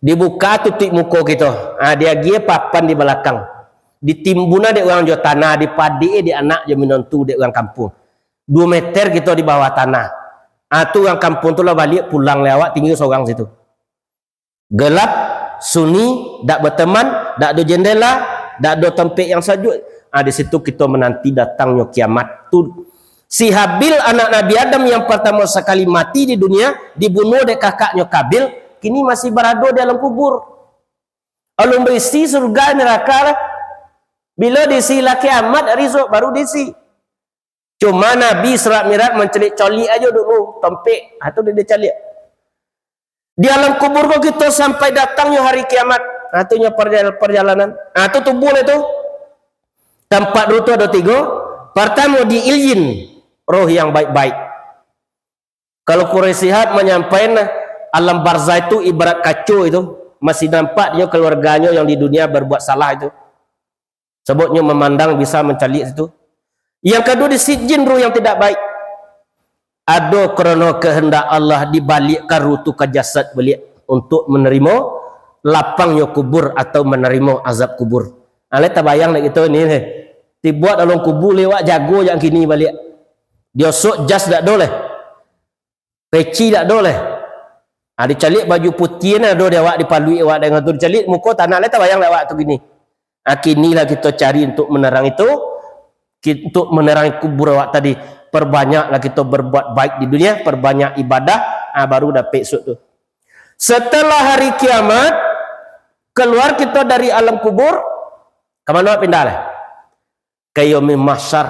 Dibuka tutuik muko kito. Ha, diagiah papan di balakang. Ditimbunan dek urang jo tanah, dipadek dek anak jo minantu dek urang kampuang. Duo meter kito di bawah tanah. Ha, tu urang kampuang tu lah baliak pulang lai, awak tingga sorang situ. Gelap, sunyi, dak bateman, dak ado jendela, dak ado tampek yang sajuak. Ha, di situ kito menanti datangnyo kiamat. Tu si Habil anak Nabi Adam yang pertama sakali mati di dunia, dibunuah dek kakaknyo Kabil, kini masih barado di alam kubur. Alun baisi surga neraka lah. Bilo diisi lah kiamat hari esok, baru diisi. Cuma Nabi Isra Mi'raj mancaliak-caliak ajo dulu, tampek. Ha, tu dia caliak. Di alam kubur ko kito sampai datangnyo hari kiamat. Ha, tu nyo perjal-, perjalanan. Ha, tu tubuh lah tu. Tampat ruh tu ado tigo. Pertamo di Ilyin, roh yang baik-baik. Kalau Quraish Shihab manyampaikan, alam barzah itu ibarat kaco itu, masih nampak nyo keluarganyo yang di dunia berbuat salah itu. Sababnyo mamandang bisa mancaliak situ. Yang kaduo di Sijjin, ruh yang tidak baik. Ado karano kehendak Allah dibaliakkan ruh tu ka jasad baliak untuk manarimo lapangnyo kubur atau manarimo azab kubur. Ha, lai tabayang dek kito ni, eh. Tibo dalam kubur lewat jago jak kini baliak. Diosok jas dak do leh. Peci dak ado lai. Ha, dicaliak baju putiah nan ado di awak, dipaluik awak dengan tu, dicaliak muko tanah lai, tabayang dek awak tu kini. Ha, kinilah kito cari untuk menerang itu, ki-, untuk menerangi kubur awak tadi. Perbanyaklah kito berbuat baik di dunia, perbanyak ibadah, ha, baru dapek esok tu. Setelah hari kiamat, keluar kito dari alam kubur, ka mano awak pindah lai? Ka yaumil mahsyar.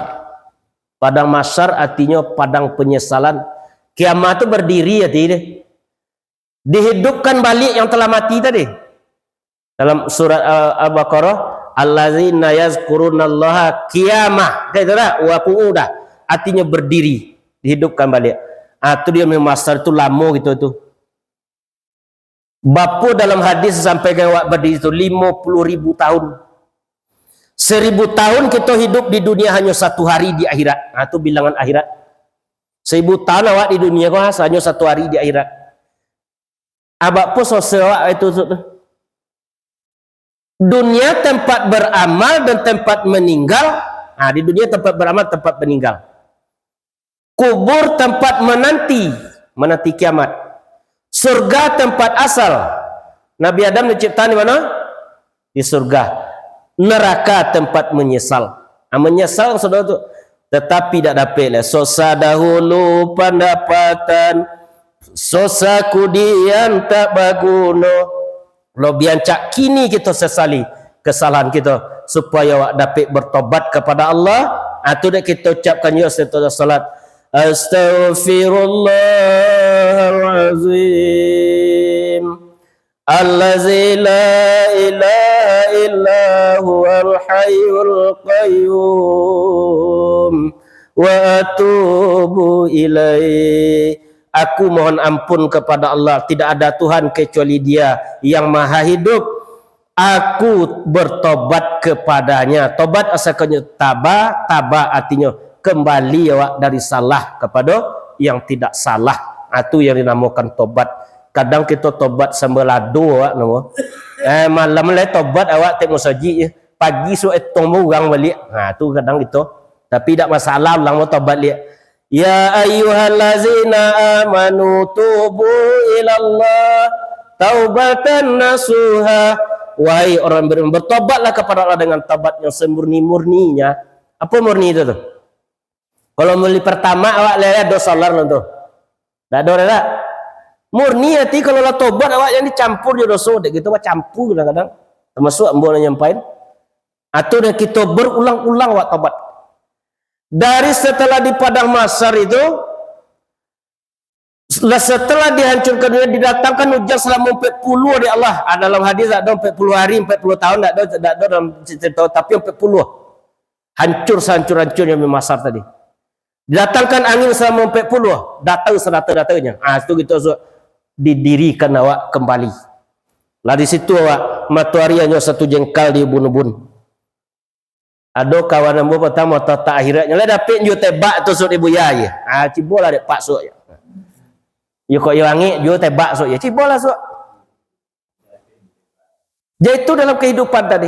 Padang mahsyar artinyo padang penyesalan. Kiamat tu berdiri arti dia. Dihidupkan baliak yang telah mati tadi. Dalam surat Al-, Al-Baqarah, "Allazina yazkurunallaha qiyamah." Kan itu dah, "Wa qu'uda." Artinyo berdiri, dihidupkan baliak. Ah, tu dia memang asal tu lamo gitu tu. Bapo dalam hadis disampaikan awak berdiri tu? Limo puluh ribu tahun. Seribu tahun kito hidup di dunia, hanyo satu hari di akhirat. Ah, tu bilangan akhirat. Seribu tahun awak di dunia ko, ah, hanyo satu hari di akhirat. Abak pun selesai awak itu tu. Dunia tempat beramal dan tempat meninggal. Ah, di dunia tempat beramal, tempat meninggal. Kubur tempat menanti, menanti kiamat. Surga tempat asal. Nabi Adam diciptakan di mana? Di surga. Neraka tempat menyesal. Ah, menyesal saudara tu. Tetapi dak dapek lah. Susah dahulu pendapatan, susah kudian tak baguno. Lebih ancak kini kito sesali kesalahan kito, supayo awak dapek bertobat kepada Allah. Ah, tu dek kito ucapkan yo setelah salat, "Astaghfirullahalazim, allazi la ilaha illa huwal hayyul qayyum, wa atubu ilaih." Aku mohon ampun kepada Allah, tidak ada Tuhan kecuali Dia yang Maha Hidup. Aku bertobat kepada-Nya. Tobat asalkanyo taba, taba artinyo kembali awak dari salah kepada yang tidak salah. Ah, tu yang dinamokan tobat. Kadang kito tobat sambal lado awak namo. Eh, malam lai tobat awak tek musajik je. Pagi suak etong baurang baliak. Ha, tu kadang kito. Tapi dak masalah, ulang mau tobat liak. "Ya ayyuhallazina amanu tubu ilallah taubatan nasuha." Wahai orang beriman, bertobatlah kepada Allah dengan taubat yang semurni-murninya. Apa murni itu tu? Kalau murni pertama awak leleh dosa lar tu. Dak ado dak? Murni ati kalau lah tobat awak yang dicampur jo dosa, dek kito bacampur kadang-kadang. Termasuk ambo nan nyampaikan. Atau dah kito berulang-ulang awak tobat. Dari setelah di padang mahsyar itu, lah setelah dihancurkan dunia, didatangkan ujan selama empat puluh dek Allah. Ah, dalam hadis dak ado empat puluh hari, empat puluh tahun, dak ado, dak ado dalam cerita, tapi empat puluh. Hancur sehancur-hancurnya mahsyar tadi. Didatangkan angin selama empat puluh, datang sadata-datanyo. Ah, situ kito su-, didirikan awak kembali. Lah di situ awak, matoari hanyo satu jengkal di ubun-ubun. Ado kawan ambo patang moto tak akhiratnyo lah dapek jo tebak tu suak di buya je. Ah, cibolah dek pak suak je. Yo kok yo angek jo tebak suak je. Cibolah suak. Yaitu dalam kehidupan tadi.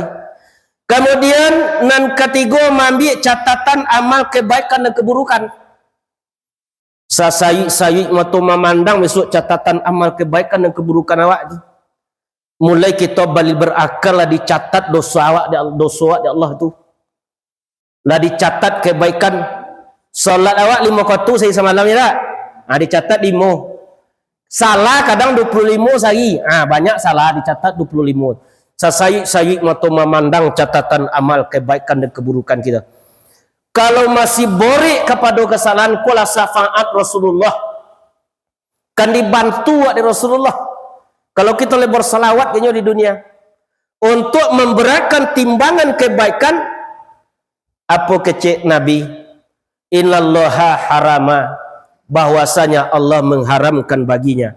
Kemudian, nan katigo, maambiak catatan amal kebaikan dan keburukan. Sasayik-sayik mato mamandang besok catatan amal kebaikan dan keburukan awak tu. Mulai kito bali berakal lah dicatat doso awak di, doso awak di Allah tu. Lah dicatat kebaikan. Salat awak limo wakatu sahari samalam, ya tak? Ha, dicatat limo. Salah kadang dua puluh limo sahari. Ha, banyak salah dicatat dua puluh limo. Sasayik-sayik mato mamandang catatan amal kebaikan dan keburukan kita. Kalau masih borek kapado kesalahan, ko lah syafaat Rasulullah. Kan dibantu awak dek Rasulullah. Kalau kito lai bersalawat ka inyo di dunia, untuk memberatkan timbangan kebaikan, apo kecek Nabi? "Innallaha harama," bahwasanya Allah mengharamkan baginya,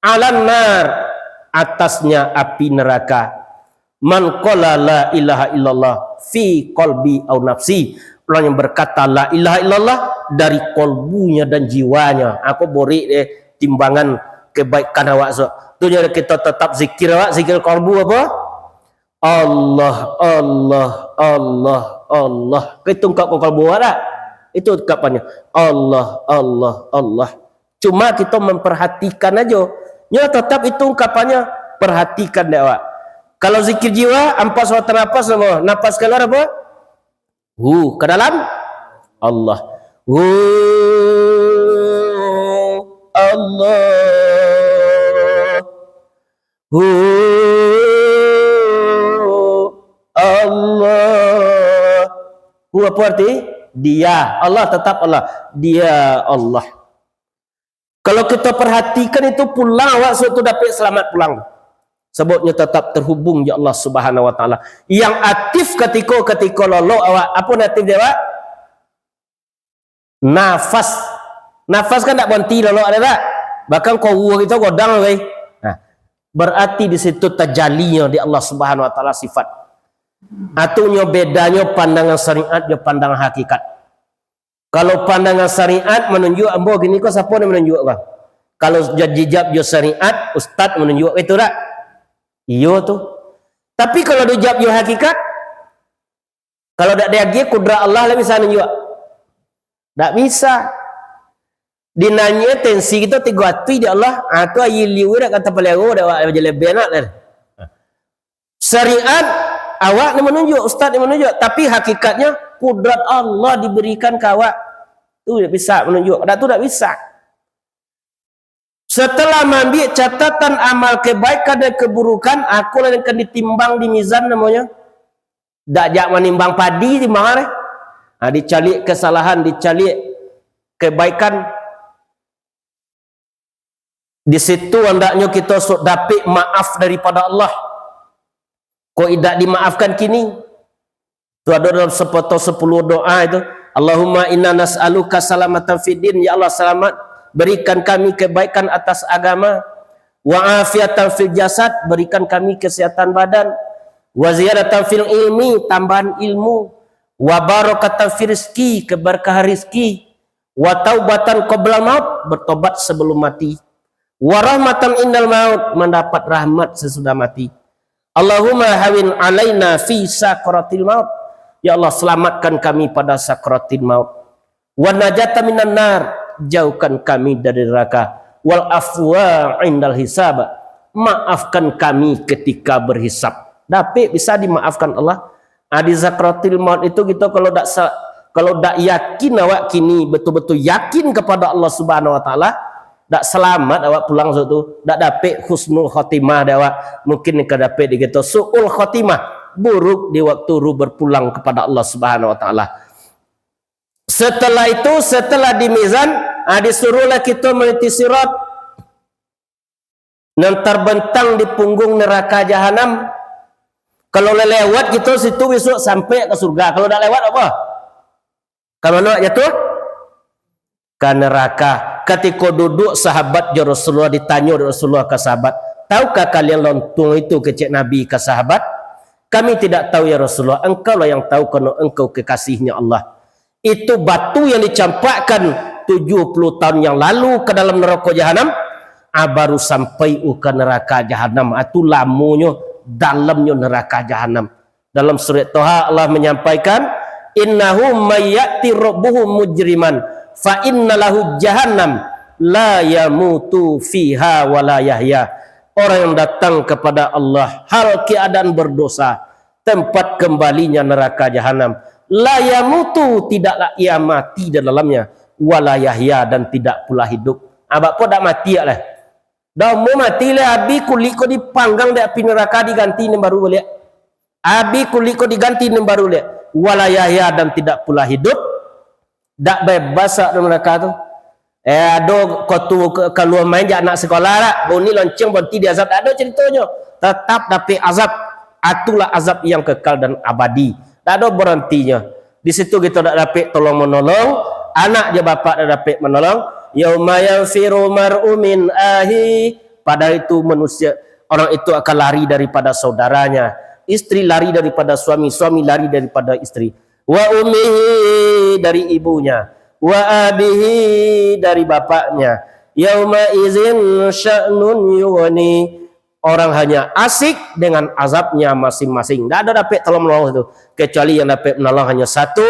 "alan nar," atasnya api neraka, "man qala la ilaha illallah fi qalbi au nafsi," orang yang berkata la ilaha illallah dari kolbunya dan jiwanya. Ako borek deh timbangan kebaikan awak so. Tu nyo kito tetap zikir awak, zikir kolbu apa? Allah, Allah, Allah, Allah. Kaitu ungkap kolbu awak tak? Itu ungkapannya. Allah, Allah, Allah. Cuma kito mamparhatikan ajo. Nyo tatap itu ungkapannyo, parhatikan dek awak. Kalau zikir jiwa, ampas awak tanapas, napa? Napas kaluar apa? Hu, ka dalam Allah. Hu, Allah. Hu, Allah. Hu apa arti? Dia. Allah, tatap Allah. Dia Allah. Kalau kito parhatikan itu, pulang awak suatu dapek salamat pulang. Sabab nyo tatap tarhubung jo Allah Subhanahu Wa Taala. Yang aktif katiko-katiko lolok awak, apo nan aktif dek awak? Nafas. Nafas kan dak baranti lolok, ado dak? Bahkan kau kito godang, weh. Nah, berarti di situ tajalinyo di Allah Subhanahu Wa Taala sifat. Atunyo bedanyo pandangan syariat jo pandangan hakikat. Kalau pandangan syariat manunjuk ambo gini ko, siapo nan manunjuk ko? Kalau dijawab jo syariat, ustaz manunjuk, itu dak? Iyo tu. Tapi kalau dijawab jo hakikat, kalau dak diagiah kudrat Allah, lah bisa nunjuk? Dak bisa. Dinanyo tensi kito tigo atuih di Allah, ah, tu aia liu dak kato palero dak awak jeleben nak dah. Syariat, awak ni manunjuk, ustaz ni manunjuk, tapi hakikatnyo kudrat Allah diberikan ka awak. Tu dak bisa manunjuk, dak tu dak bisa. Setelah maambiak catatan amal kebaikan dan keburukan, aku lah akan ditimbang di mizan namonyo. Dak jak manimbang padi timbang deh. Ha, dicaliak kesalahan, dicaliak kebaikan. Di situ andaknyo kito sok dapek maaf daripada Allah. Kok indak dimaafkan kini? Tu ado dalam sapato sapuluah doa itu, "Allahumma inna nas'aluka salamatan fid din," ya Allah, salamat, berikan kami kebaikan atas agama, "wa afiatan fil jasad," berikan kami kesehatan badan, "wa ziyadatan fil ilmi," tambahan ilmu, "wa barakatan fil rizki," keberkahan rizki, "wa taubatan qoblal maut," bertobat sebelum mati, "wa rahmatan indal maut," mendapat rahmat sesudah mati. "Allahumma hawin alaina fi sakaratil maut," ya Allah, selamatkan kami pada sakaratil maut. "Wa najatan minan nar," jauhkan kami dari neraka. "Wal afwa indal hisab," maafkan kami ketika berhisab. Dapek bisa dimaafkan Allah. Ah, di sakaratil maut itu kito kalau dak sa-, kalau dak yakin awak kini, betul-betul yakin kepada Allah Subhanahu Wa Taala, dak selamat awak pulang suatu, dak dapek husnul khotimah dek awak. Mungkin ka dapek di kito suul khotimah, buruk di waktu ruh berpulang kepada Allah Subhanahu Wa Taala. Setelah itu, setelah di mizan, ah, disuruhlah kito maniti sirat. Nan tarbentang di punggung neraka jahanam. Kalau lah lewat kito situ, bisuak sampai ka surga. Kalau dak lewat, apo? Ka mano jatuah? Ka neraka. Katiko duduk sahabat jo Rasulullah, ditanyo dek Rasulullah ka sahabat, "Tahukah kalian lontuang itu?" kecek Nabi ka sahabat. "Kami tidak tahu, ya Rasulullah. Engkaulah yang tahu, karena Engkau kekasihnya Allah." Itu batu yang dicampakkan tujuh puluh tahun yang lalu ke dalam neraka jahanam, ah, baru sampai uh ka neraka jahanam. Ah, tu lamonyo, dalamnyo neraka jahanam. Dalam surat Toha, Allah menyampaikan, "Innahu may ya'ti rabbahu mujriman, fa inna lahu jahannam, la yamutu fiha wa la yahya." Orang yang datang kepada Allah hal keadaan berdosa, tempat kembalinya neraka jahanam. La yamutu, tidaklah ia mati di dalamnya. Wa la yahya, dan tidak pula hidup. Ah, bak apo dak mati lah? Dah mau mati lah, abih kulik ko dipanggang dek api neraka, diganti nan baru baliak. Abih kulik ko diganti nan baru baliak. Wa la yahya, dan tidak pula hidup. Dak bebas awak dari neraka tu. Eh, ado ko tu ke-, kalua main jak anak sekolah dak? Bunyi lonceng, bonti di azab. Dak ado ceritonyo. Tetap dapek azab. Itulah azab yang kekal dan abadi. Dak ado berantinyo. Di situ kito dak dapek tolong menolong, anak jo bapak dak dapek menolong. "Yauma yanfiru mar'u min ahi." Pada itu manusia, orang itu akan lari daripada saudaranya. Istri lari daripada suami, suami lari daripada istri. "Wa ummihi," dari ibunya, "wa abihi," dari bapaknya, "yauma izin sya'nun yughni." Orang hanya asik dengan azabnya masing-masing. Ndak ada dapek tolong menolong itu, kecuali yang dapek menolong hanya satu,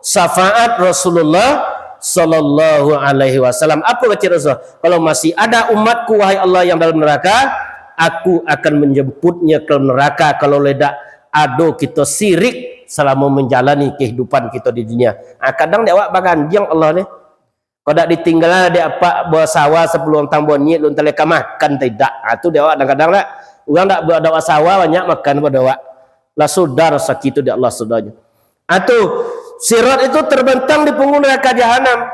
syafaat Rasulullah Sallallahu alaihi wasallam. Apa kecek Rasulullah? "Kalau masih ada umatku, wahai Allah, yang dalam neraka, aku akan menjemputnya ke neraka kalau ledak ado kito sirik selama menjalani kehidupan kito di dunia." Ah, kadang dek awak baganjang Allah ni. Kok dak ditinggal dek apak buah sawah sapuluah tang bonyik, lun taleka makan tidak. Ah, tu dek awak kadang-kadang dak. Urang dak buah, dak buah sawah banyak makan pado awak. Lah sudah rasaki tu dek Allah sudahnya. Ah, tu, sirat itu terbentang di punggung neraka jahanam.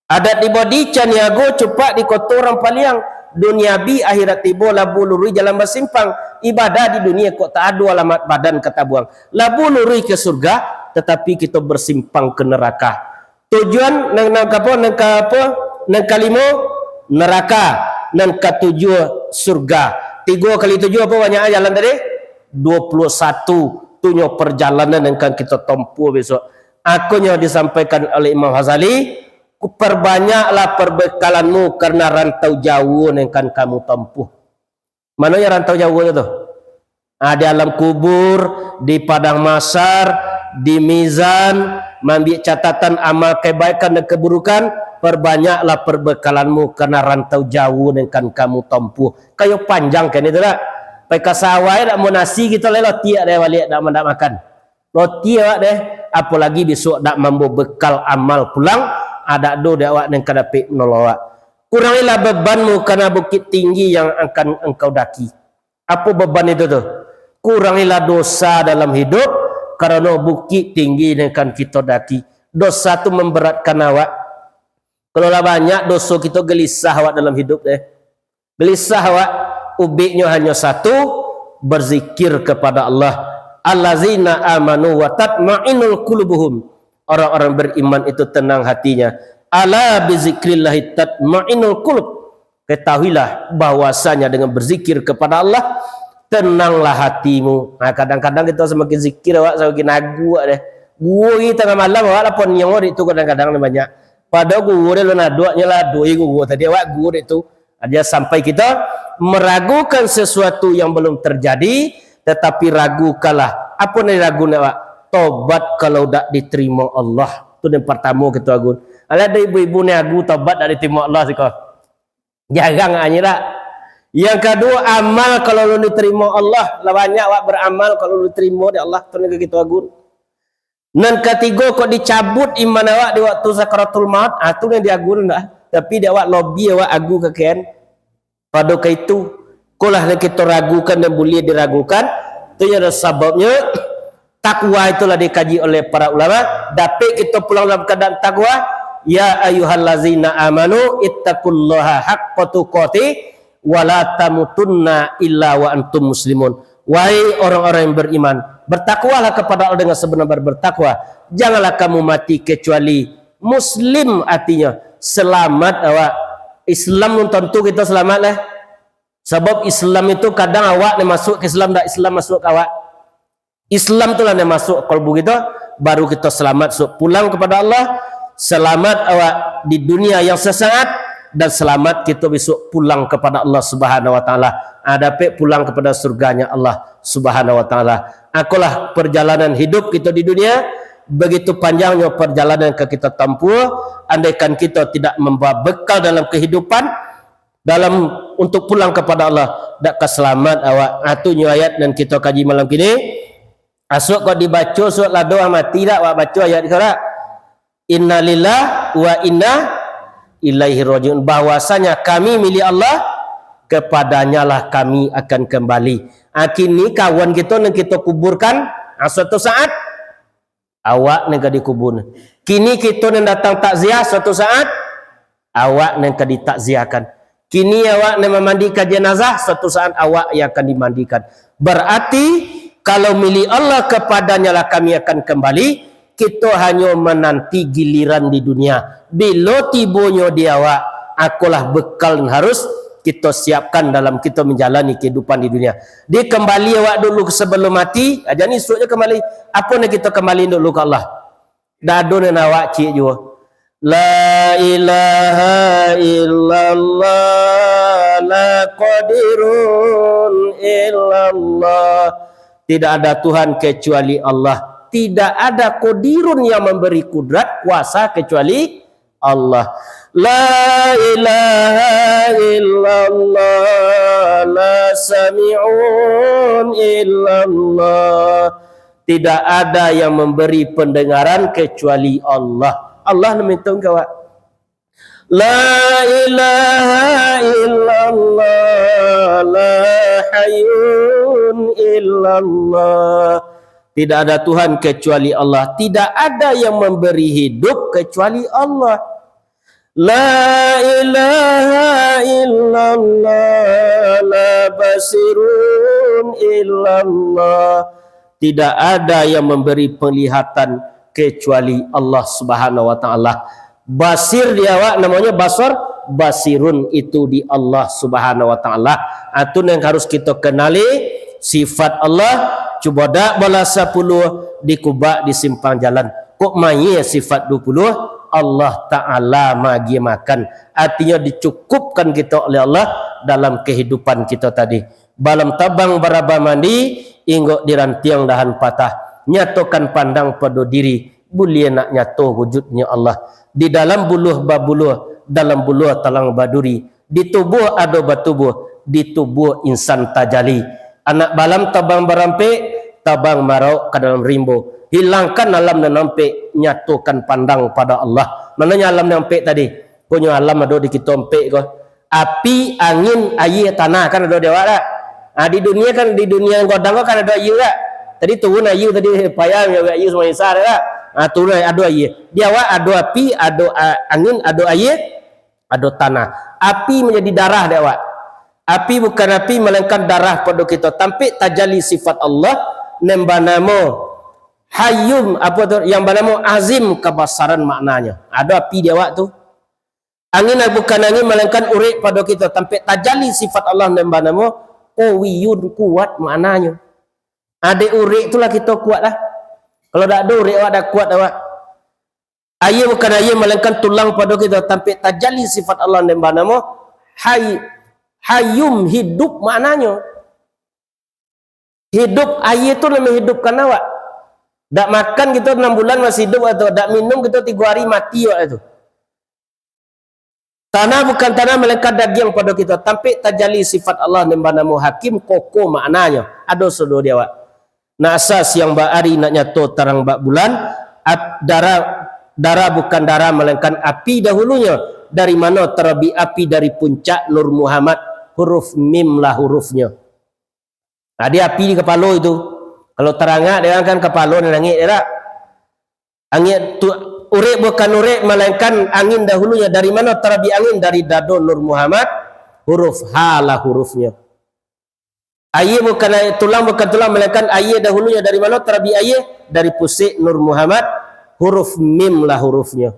Adat di bodi caniago, cupak di koto urang paliang. Dunia bi, akhirat tibo, labu lurui jalan basimpang. Ibadah di dunia kok tak ado alamat badan ka tabuang. Labu lurui ke surga, tetapi kito bersimpang ke neraka. Tujuan nan, nan ka apo, nan ka apo, nan kalimo, neraka, nan katujuah surga. Tigo kali tujuah apo banyak jalan tadi? Dua puluah satu. Tu nyo perjalanan nan akan kito tempuh besok. Akonyo disampaikan oleh Imam Ghazali, "Perbanyaklah perbekalanmu karena rantau jauah nan akan kamu tempuh." Mano yo rantau jauah tu? Ah, di alam kubur, di padang mahsyar, di mizan, maambiak catatan amal kebaikan dan keburukan, perbanyaklah perbekalanmu karena rantau jauah nan akan kamu tempuh. Kayo panjang kan itu dak? Pai ka sawah dak mau nasi kito lai, lotiak dek baliak dak mandak makan. Roti awak deh, apolagi bisuak dak mambawa bekal amal pulang, adak do dek awak nan ka dapek manolong awak. Kurangilah bebanmu karena bukit tinggi yang akan engkau daki. Apo beban itu tu? Kurangilah dosa dalam hidup, karano bukit tinggi nan akan kito daki. Dosa tu memberatkan awak. Kalau lah banyak doso kito, gelisah awak dalam hidup deh. Gelisah awak, ubeknyo hanyo satu, berzikir kepada Allah. "Allazina amanu wa tatma'innu qulubuhum." Orang-orang beriman itu tenang hatinya. "Ala bizikrillahi tatma'innul qulub." Ketahuilah bahwasanya dengan berzikir kepada Allah, tenanglah hatimu. Nah, kadang-kadang kita semakin zikir, awak semakin agu awak deh. Guo lagi tangah malam, awak lah poniang dek tu kadang-kadang banyak. Padahal guo deh lo nadok nyo lah, doi guo tadi awak guo dek tu. Dia sampai kita meragukan sesuatu yang belum terjadi, tetapi ragukanlah. Apo nan diragu nak, Pak? Tobat kalau dak diterima Allah. Tu yang pertama kita agu. Alah, ada ibu-ibu ni agu tobat dak diterima Allah siko. Jarang anyo dak. Yang kedua, amal kalau lu diterima Allah. Lah banyak awak beramal kalau lu diterima dek Allah. Tu nan kita agu. Nan katigo, kok dicabut iman awak di waktu sakaratul maut, ah, tu nan diagu dah. Tapi di awak lobi awak agu kakean. Pado ka itu, kolah nan kito ragukan dan buliah diragukan, tu nyo ado sababnyo, takwa itulah dikaji oleh para ulama, dapek kito pulang dalam keadaan takwa, "Ya ayyuhallazina amanu ittaqullaha haqqa tuqatih, wala tamutunna illa wa antum muslimun." Wahai orang-orang yang beriman, bertakwalah kepada Allah dengan sebenar-benar bertakwa. Janganlah kamu mati kecuali muslim, artinya selamat awak. Islam belum tentu kita selamat lah. Sebab Islam itu kadang awak ni masuk ke Islam, dak Islam masuk ke awak. Islam tu lah nan masuk kalbu kita, baru kita selamat, so, pulang kepada Allah, selamat awak di dunia yang sesaat, dan selamat kita besok pulang kepada Allah Subhanahu Wa Taala. Ah, dapek pulang kepada surganya Allah Subhanahu Wa Taala. Akolah perjalanan hidup kita di dunia, begitu panjangnya perjalanan ke kita tempuh, andaikan kita tidak membawa bekal dalam kehidupan, dalam untuk pulang kepada Allah, dak ka selamat awak. Ah, tu nyo ayat nan kita kaji malam kini. Asok kok dibaco surat lado mati dak, awak baco ayat ko dak? Innalillahi wa inna ilaihi rajiun. Bahwasanya kami milik Allah, kepadanyalah kami akan kembali. Ah, kini kawan kita nan kita kuburkan, ah, suatu saat, awak nan ka dikubur. Kini kita nan datang takziah, suatu saat, awak nan ka ditakziahkan. Kini awak nan mamandikan jenazah, suatu saat awak yang akan dimandikan. Berarti, kalau milik Allah, kepadanyalah kami akan kembali, kita hanyo menanti giliran di dunia. Bilo tibonyo di awak, akolah bekal nan harus kita siapkan dalam kita menjalani kehidupan di dunia. Dikembali awak dulu sebelum mati, aja ni esok je kembali. Apo nan kita kembali dulu ke Allah? Dak ado nan awak cik juo. La ilaha illallah, la qadirun illallah. Tidak ada Tuhan kecuali Allah. Tidak ada qadirun yang memberi kudrat, kuasa, kecuali Allah. La ilaha illallah, la sami'un illallah. Tidak ada yang memberi pendengaran kecuali Allah. Allah nan minta ka awak. La ilaha illallah, la hayyun illallah. Tidak ada Tuhan kecuali Allah. Tidak ada yang memberi hidup kecuali Allah. La ilaha illallah, la basirun illallah. Tidak ada yang memberi penglihatan kecuali Allah Subhanahu wa Ta'ala. Basir di awak namanya basar, basirun itu di Allah Subhanahu wa Ta'ala. Itu yang harus kita kenali, sifat Allah. Cubo dak balah sapuluah dikubak di simpang jalan. Kok mayie sifat dua puluah, Allah Ta'ala maagiah makan. Artinya dicukupkan kita oleh Allah dalam kehidupan kita tadi. Balam tabang barabah mandi, inggok di rantiang dahan patah. Nyatokan pandang pado diri, buliah nak nyato wujudnyo Allah. Di dalam buluah babuluah, dalam buluah talang baduri. Di tubuah ado batubuah, di tubuah insan tajali. Anak balam tabang barampek, tabang marauk ka dalam rimbo. Hilangkan alam nan ampek, nyatokan pandang pado Allah. Manonyo alam nan ampek tadi? Konyo alam ado di kito ampek ko. Api, angin, aia, tanah, kan ado di awak dak? Ah, di dunia kan, di dunia nan godang ko kan ado aia dak? Tadi turun aia tadi, payah ambiak aia Sungai Insa dak? Ah, turun ado aia. Di awak ado api, ado, ah, angin, ado aia, ado tanah. Api manjadi darah di awak. Api bukan api, malainkan darah pado kito. Tampek tajali sifat Allah, nan banamo Hayyum, apo tu, yang banamo Azim, kabasaran maknanyo. Ado api di awak tu. Angin bukan angin, malainkan urek pado kito, tampek tajali sifat Allah nan banamo Qawiyun, kuat maknanyo. Dek urek tu lah kito kuat lah. Kalau dak ado urek awak, dak kuat awak. Aia bukan aia, malainkan tulang pado kito, tampek tajali sifat Allah nan banamo Hay-, Hayyum, hidup maknanyo. Hidup, aia tu nan mahidupkan awak. Dak makan kito anam bulan masih hidup awak tu, dak minum kito tigo ari mati awak tu. Tanah bukan tanah, malainkan dagiang pado kito. Tampek tajali sifat Allah nan banamo Hakim, kokoh maknanyo. Ado sudo di awak. Nak asa siang bak ari, nak nyato tarang bak bulan, ap-, darah, darah bukan darah, malainkan api dahulunyo. Dari mano tarabik api? Dari puncak Nur Muhammad, huruf mim lah hurufnyo. Ado api di kapalo itu. Kalau tarangak, dek kan kapalo nan angek, dek tak? Angin tu, urek bukan urek, malainkan angin dahulunyo. Dari mano tarabik angin? Dari dado Nur Muhammad, huruf ha lah hurufnyo. Aia bukan aia, tulang bukan tulang, malainkan aia dahulunyo. Dari mano tarabik aia? Dari pusek Nur Muhammad, huruf mim lah hurufnyo.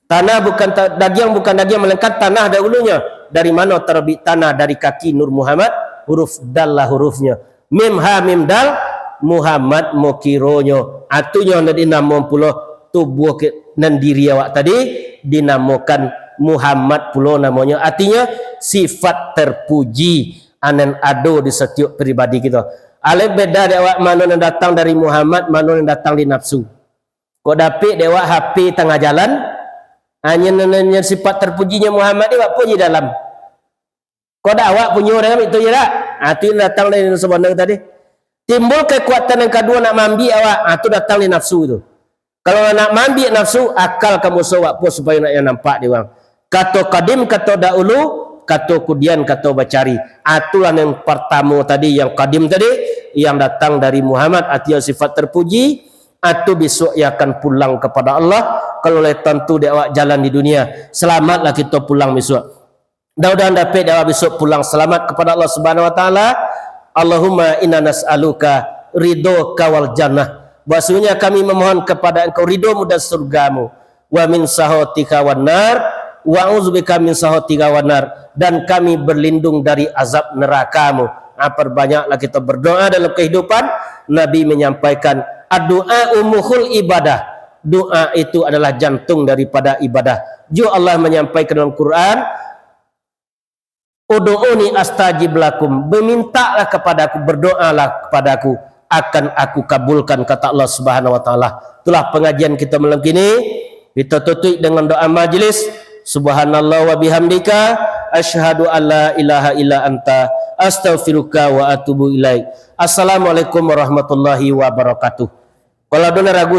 Tanah bukan ta-, dagiang bukan dagiang, malainkan tanah dahulunyo. Dari mano tarabik tanah? Dari kaki Nur Muhammad, huruf dal lah hurufnyo. Mim ha mim dal, Muhammad mokironyo. Atunyo nan dinamo pulo tubuah ke-, nan diri awak tadi, dinamokan Muhammad pulo namonyo. Artinyo, sifat terpuji nan ado di satiok pribadi kito. Alai beda dek awak, mano nan datang dari Muhammad, mano nan datang di nafsu. Kok dapek dek awak H P tangah jalan, hanyo nan, nan, nan sifat terpujinyo Muhammad ni, awak punyo dalam. Kok dak awak punyo dalam itu je dak? Ah, tu yang datang dari nafsu bana tadi. Timbul kekuatan yang kedua nak maambiak awak, ah, tu datang dari nafsu tu. Kalau nak maambiak nafsu, akal ka musuh awak pun supayo nak yang nampak di urang. Kato kadim, kato dahulu, kato kudian, kato bacari. Ah, itulah yang pertama tadi, yang kadim tadi, yang datang dari Muhammad, artinya sifat terpuji, atau besok ia akan pulang kepada Allah. Kalau lah tantu dek awak jalan di dunia, selamatlah kita pulang besok. Mudah-mudahan dapek dek awak besok pulang selamat kepada Allah Subhanahu wa taala. Allahumma inna nas'aluka ridhoka wal jannah. Bahwasanya kami memohon kepada Engkau ridho-Mu dan surga-Mu. Wa min sakhatika wan nar, wa a'udzubika min sakhatika wan nar, dan kami berlindung dari azab neraka-Mu. Ha, perbanyaklah kita berdoa dalam kehidupan. Nabi menyampaikan, "Addu'a mukhul ibadah." Doa itu adalah jantung daripada ibadah. Juga Allah menyampaikan dalam Quran, "Ud'uni astajib lakum." Memintalah kepada-Ku, berdoalah kepada-Ku, akan Aku kabulkan, kata Allah Subhanahu wa taala. Itulah pengajian kita malam kini. Kita tutup dengan doa majlis. Subhanallah wa bihamdika, asyhadu an la ilaha illa anta, astaghfiruka wa atubu ilaik. Assalamualaikum warahmatullahi wabarakatuh. Kalau ado nan ragu,